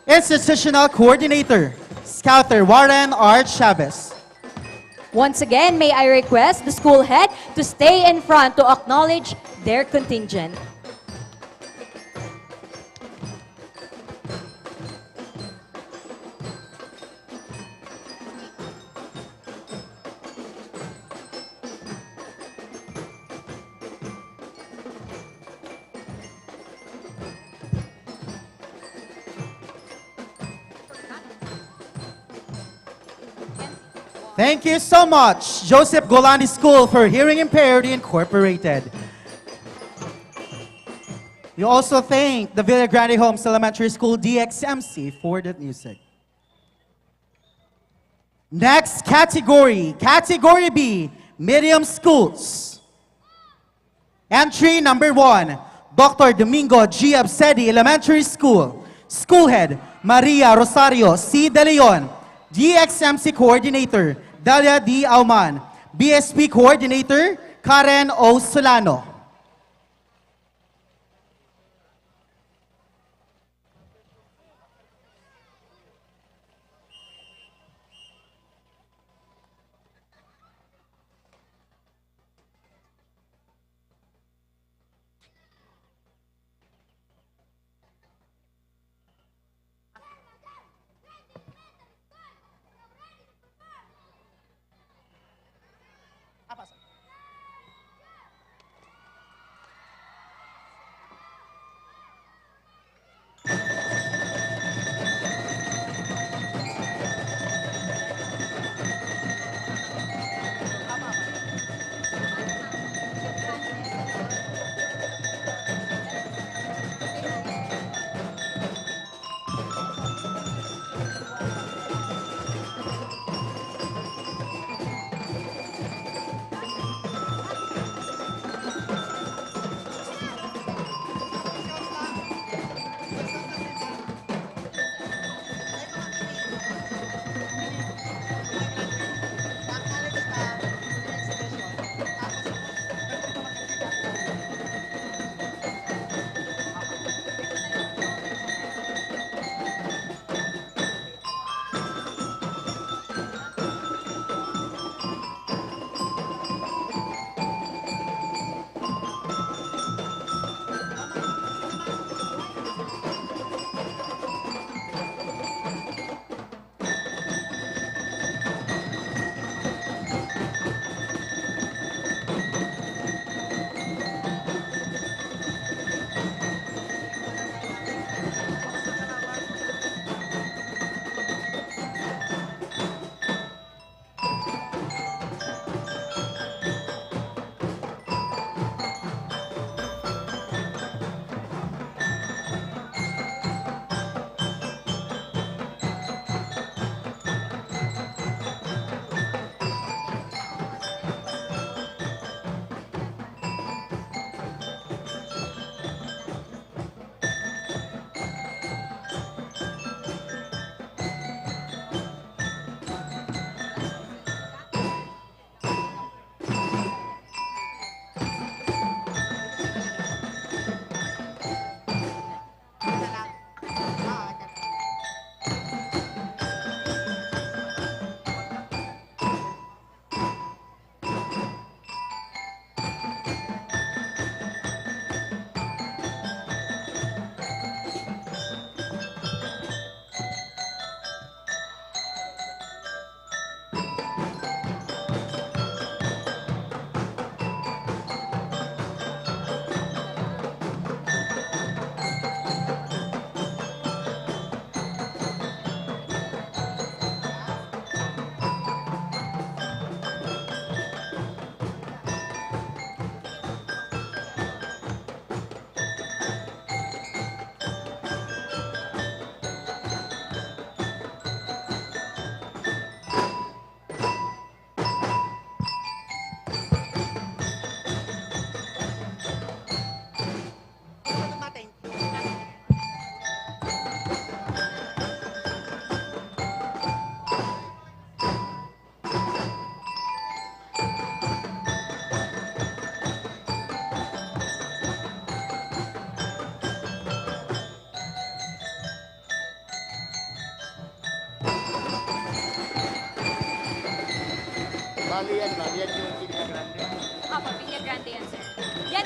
Institutional Coordinator, Scouter Warren R. Chavez. Once again, may I request the school head to stay in front to acknowledge their contingent. Thank you so much, Joseph Golani School for Hearing Impaired Incorporated. We also thank the Villa Grande Homes Elementary School D X M C for that music. Next category, Category B, Medium Schools. Entry number one, Doctor Domingo G. Absedi Elementary School. School Head, Maria Rosario C. De Leon. D X M C Coordinator, Dalia D. Auman. B S P Coordinator, Karen O. Solano. Ano yan, ma'am? Yan yung Villa Grande. Opo, Villa Grande yan, sir. Yan.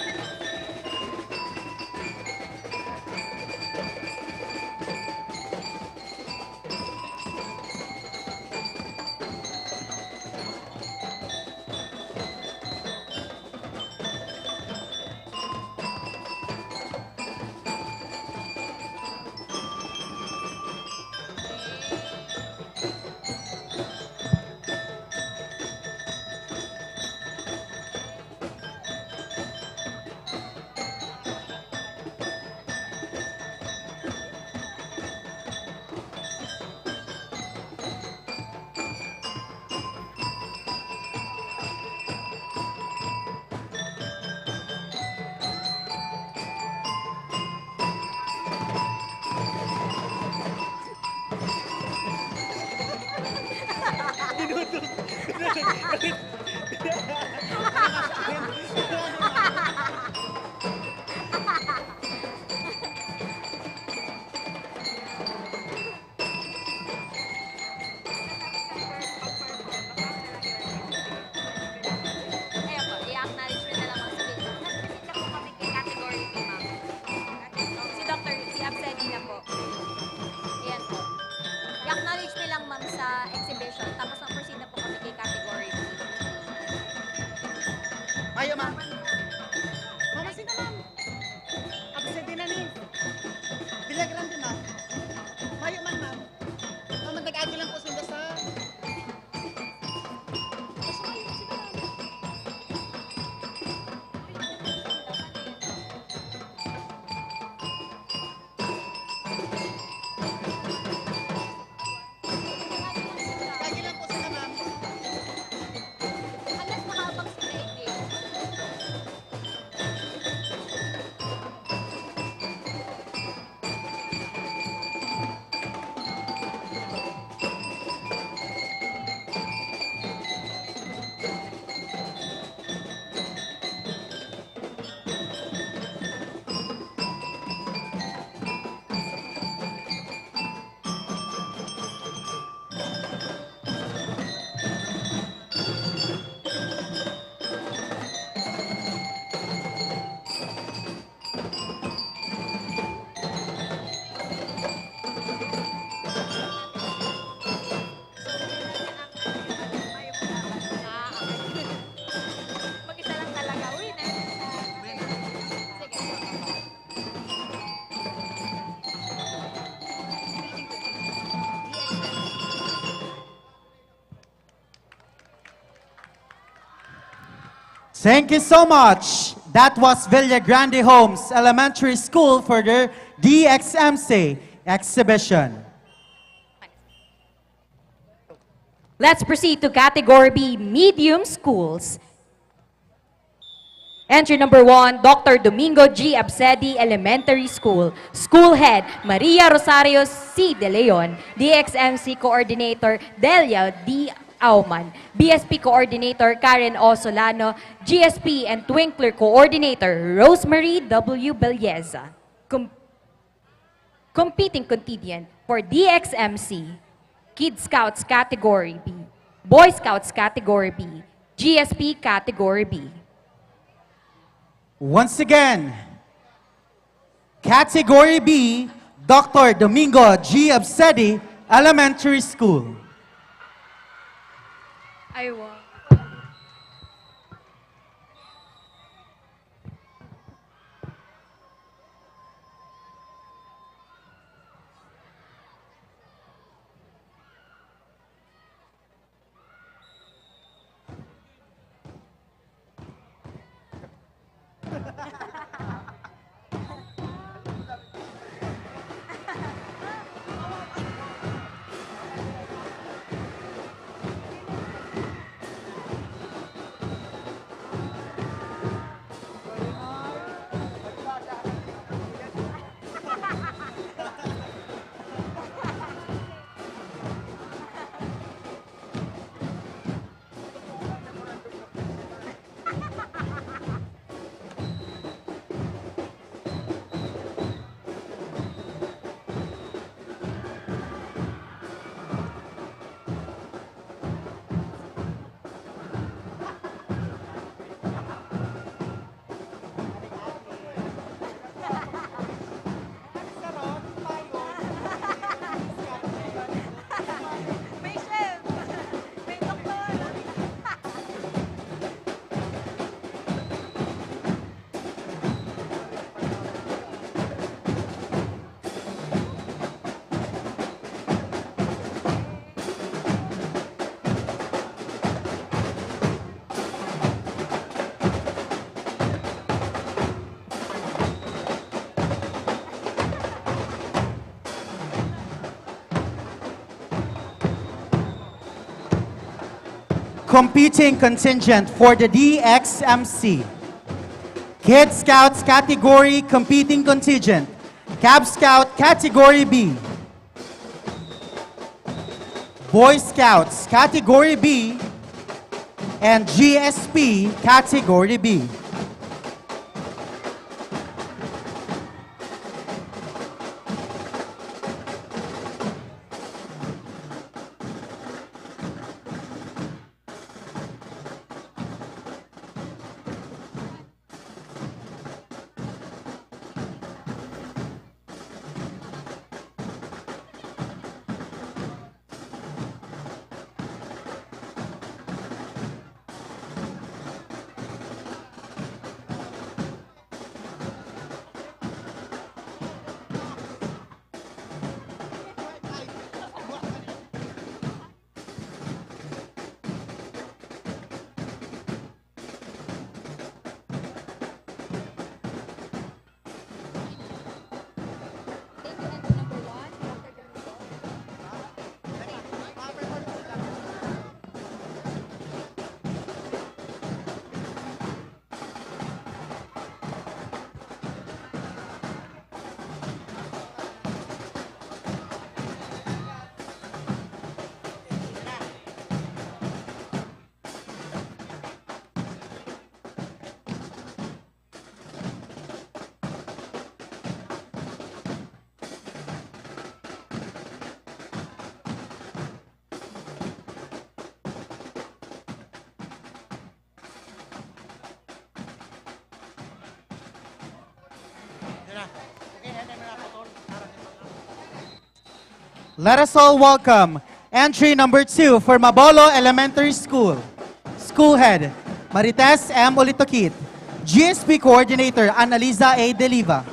Ayan po, i-acknowledge nyo na lang ang sabihin. Mas present na po kami kay category B, ma'am. Si Doctor, si Absedi na po. Ayan po. I-acknowledge nyo lang, ma'am, sa exhibition. Tapos mag-proceed na po kami kay category B. Mayo, ma'am. Mama, sino, ma'am? Absedi na ni. Villa Grande, ma'am. Mayo man, ma'am. Ma'am, nag-agi lang po sila sa Mag-isa lang talaga. Uy, na. Sige. Thank you so much. That was Villa Grande Homes Elementary School for their D X M C exhibition. Let's proceed to category B, medium schools. Entry number one, Doctor Domingo G. Absedi Elementary School. School Head, Maria Rosario C. De Leon. D X M C Coordinator, Delia D. Auman. B S P Coordinator, Karen O. Solano. G S P and Twinkler Coordinator, Rosemary W. Belleza. Com- Competing contingent for D X M C, Kid Scouts Category B, Boy Scouts Category B, G S P Category B. Once again, Category B, Doctor Domingo G. Absedi Elementary School. Ay, wow. Competing contingent for the D X M C. Kid Scouts category competing contingent. Cub Scout category B. Boy Scouts category B. And G S P category B. Let us all welcome entry number two for Mabolo Elementary School. School Head, Marites M. Olitokit. G S P Coordinator, Annaliza A. Deliva.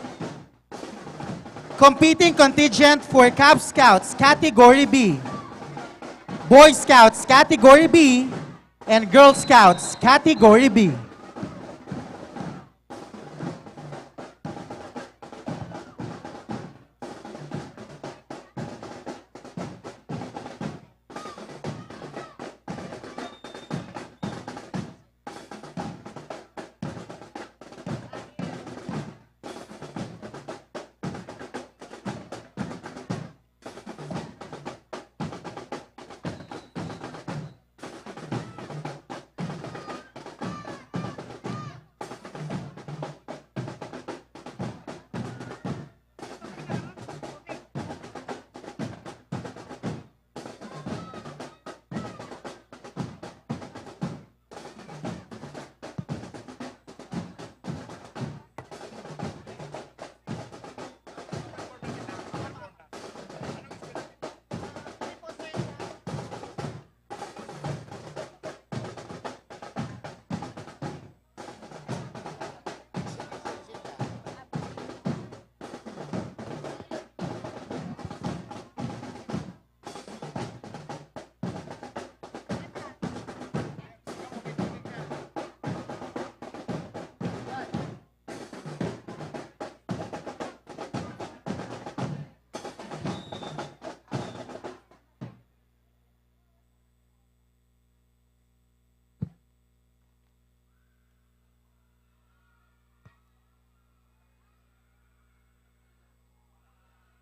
Competing contingent for Cub Scouts Category B, Boy Scouts Category B, and Girl Scouts Category B.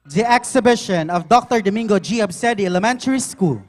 The exhibition of Doctor Domingo G. Absedi Elementary School.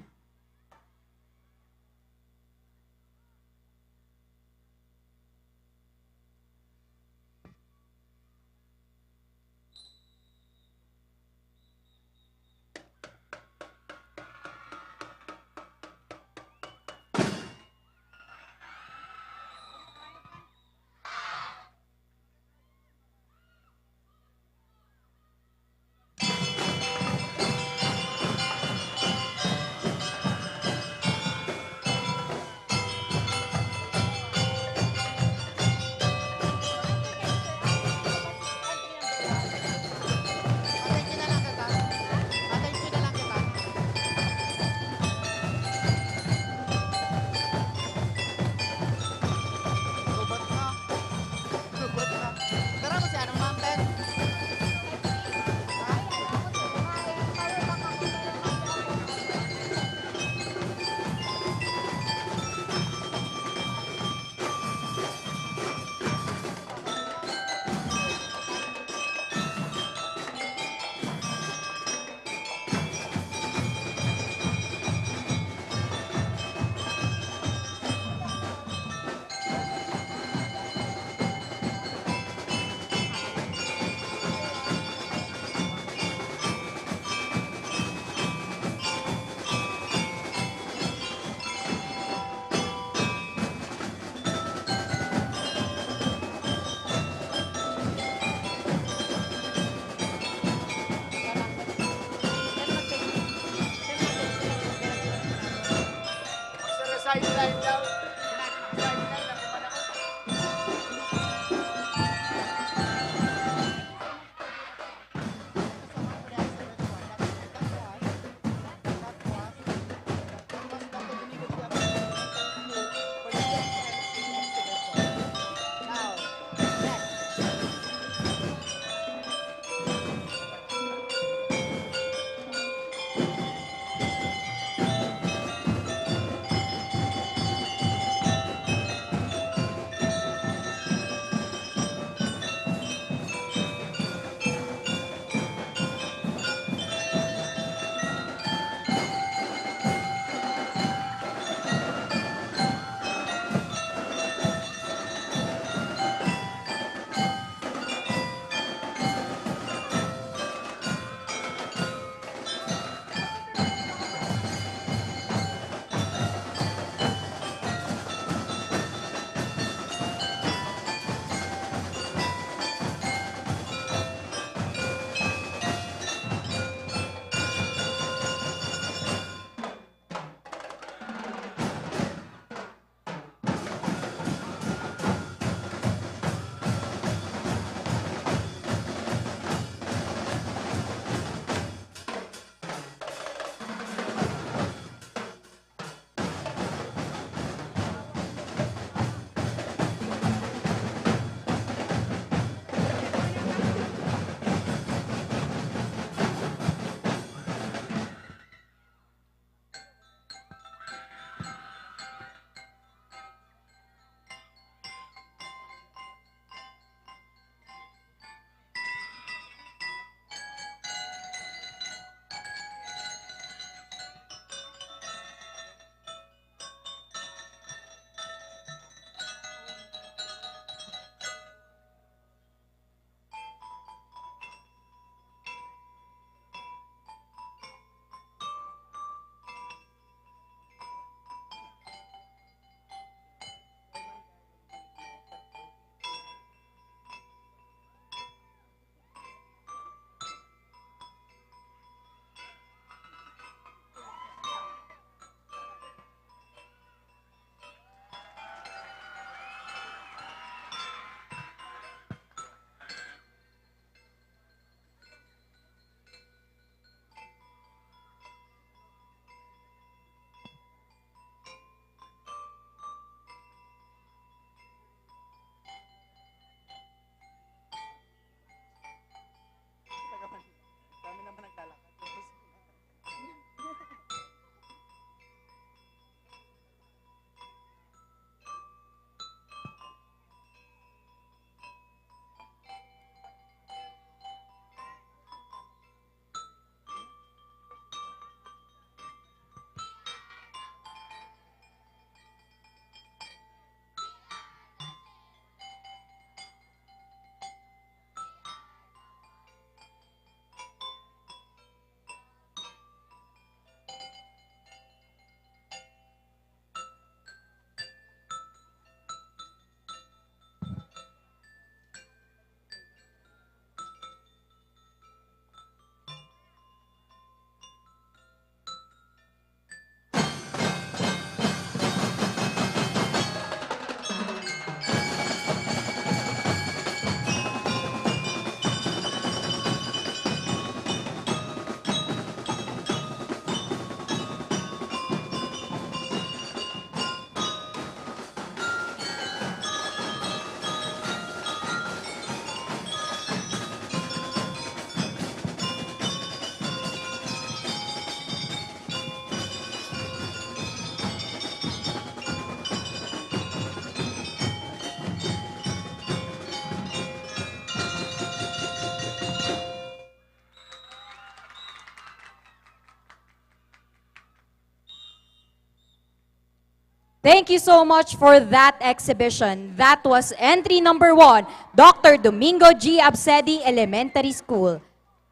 Thank you so much for that exhibition. That was entry number one, Doctor Domingo G. Absedi Elementary School.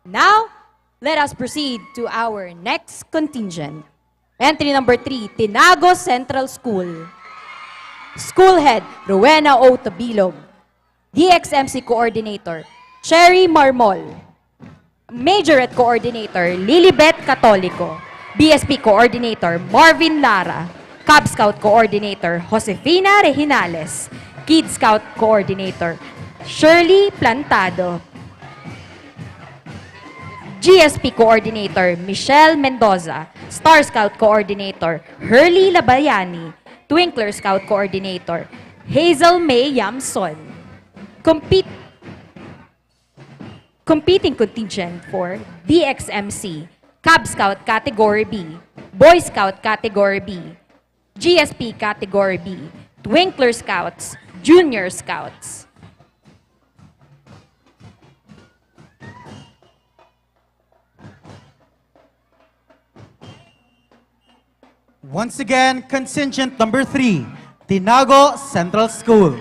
Now, let us proceed to our next contingent. Entry number three, Tinago Central School. School Head, Rowena O. Tabilog. D X M C Coordinator, Cherry Marmol. Majorette Coordinator, Lilibet Catolico. B S P Coordinator, Marvin Lara. Cub Scout Coordinator, Josefina Reginales. Kid Scout Coordinator, Shirley Plantado. G S P Coordinator, Michelle Mendoza. Star Scout Coordinator, Hurley Labayani. Twinkler Scout Coordinator, Hazel May Yamson. Compete, competing contingent for D X M C, Cub Scout Category B, Boy Scout Category B, G S P Category B, Twinkler Scouts, Junior Scouts. Once again, contingent number three, Tinago Central School.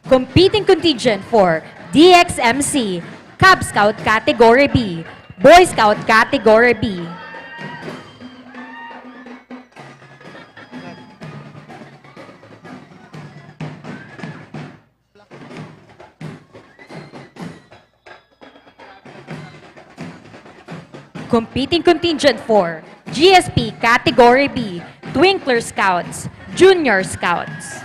Competing contingent for D X M C, Cub Scout Category B, Boy Scout Category B. Competing contingent for G S P Category B, Twinkler Scouts, Junior Scouts.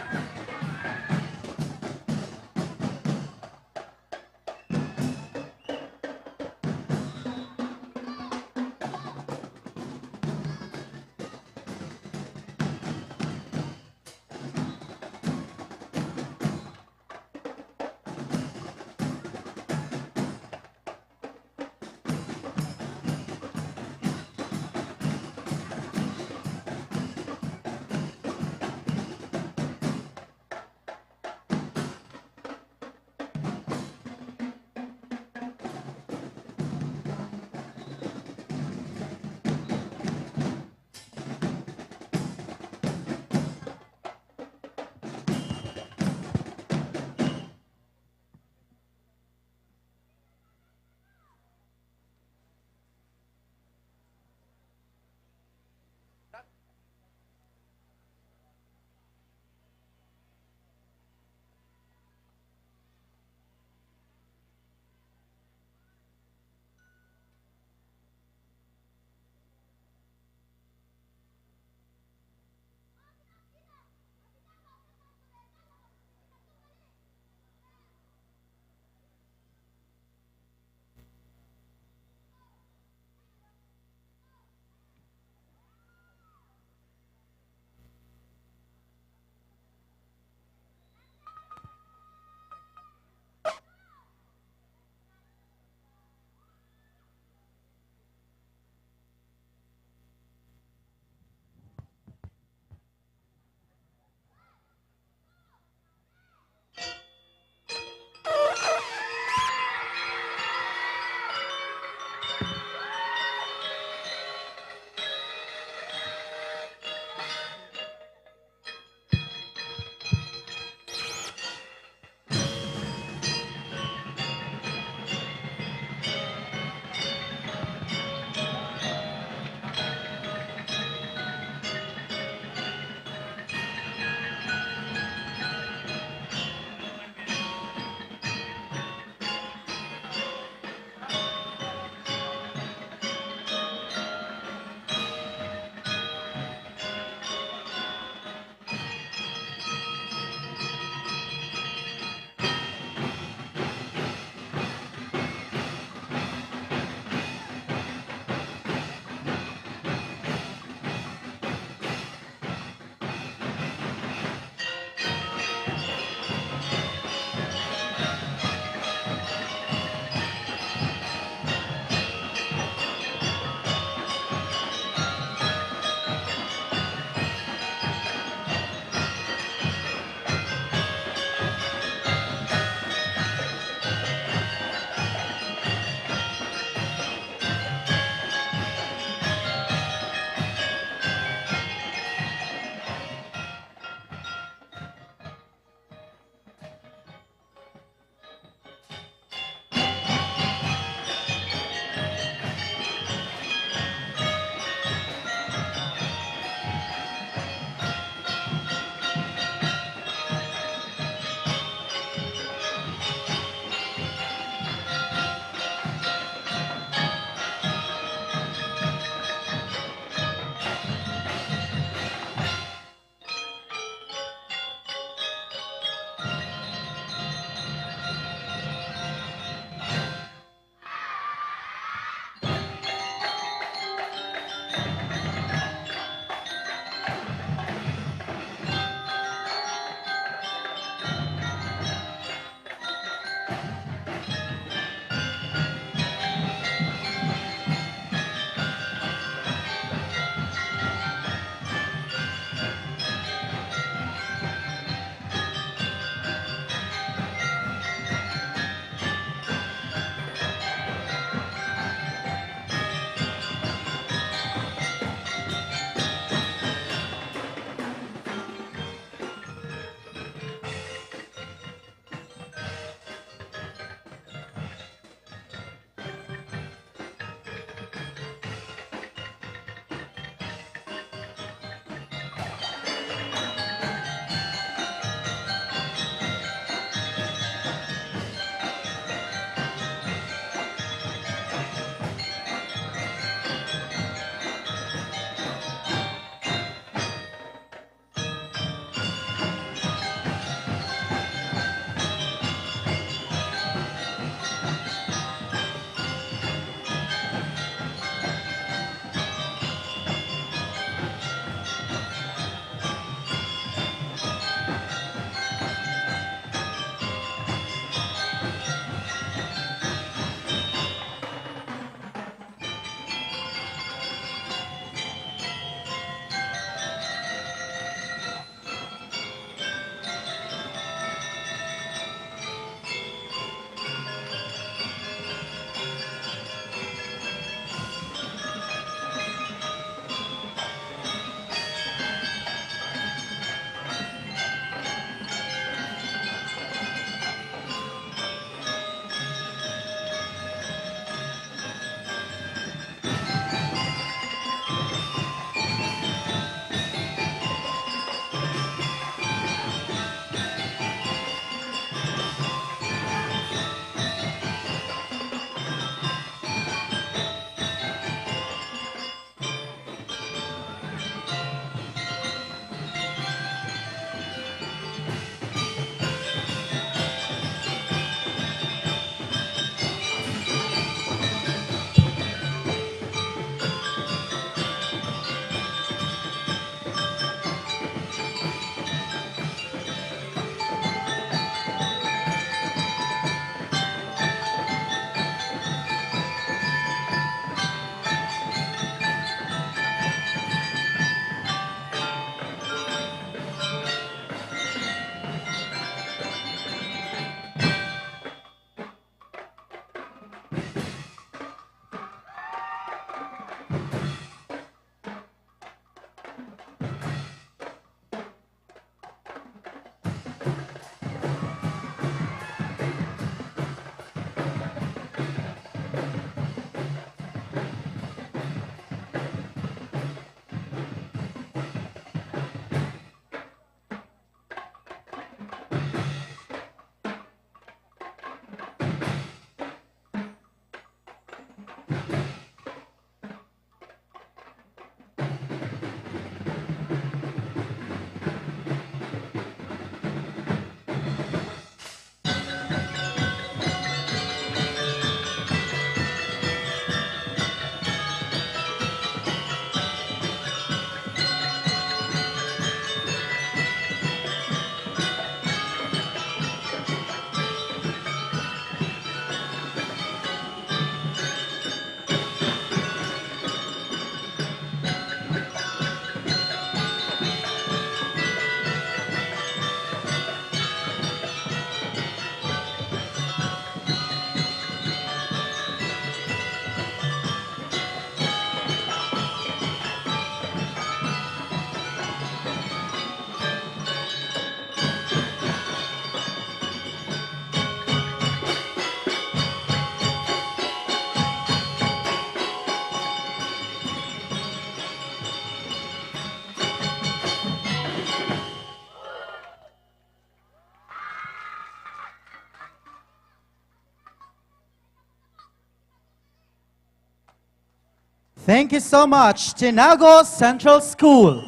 Thank you so much, Tinago Central School.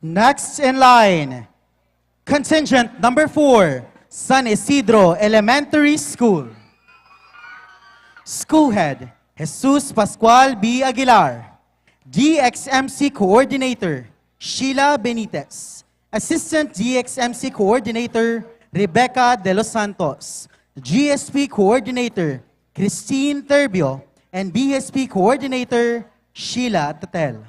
Next in line, contingent number four, San Isidro Elementary School. School Head, Jesus Pascual B. Aguilar. D X M C Coordinator, Sheila Benitez. Assistant D X M C Coordinator, Rebecca De Los Santos. G S P Coordinator, Christine Terbio. And B S P Coordinator, Sheila Tatel.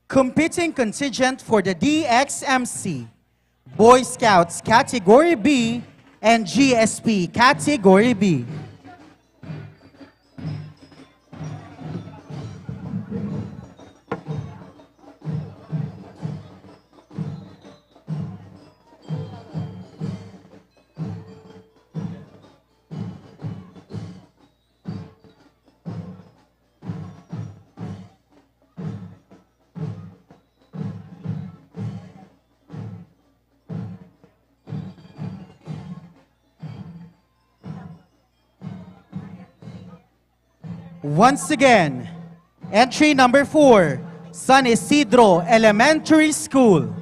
Competing contingent for the D X M C, Boy Scouts Category B and G S P Category B. Once again, entry number four, San Isidro Elementary School.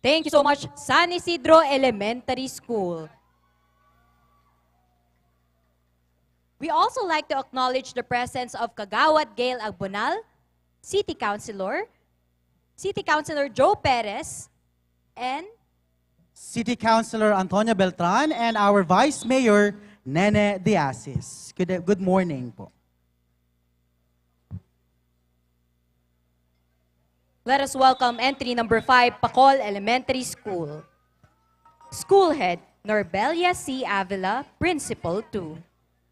Thank you so much, San Isidro Elementary School. We also like to acknowledge the presence of Kagawad Gail Agbonal, City Councilor, City Councilor Joe Perez, and City Councilor Antonio Beltran and our Vice Mayor, Nene Diasis. Good, good morning po. Let us welcome entry number five, Pacol Elementary School. School Head, Norbelia C. Avila, Principal two.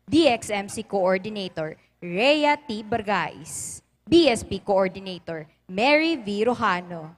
D X M C Coordinator, Rhea T. Bergais. B S P Coordinator, Mary V. Rojano.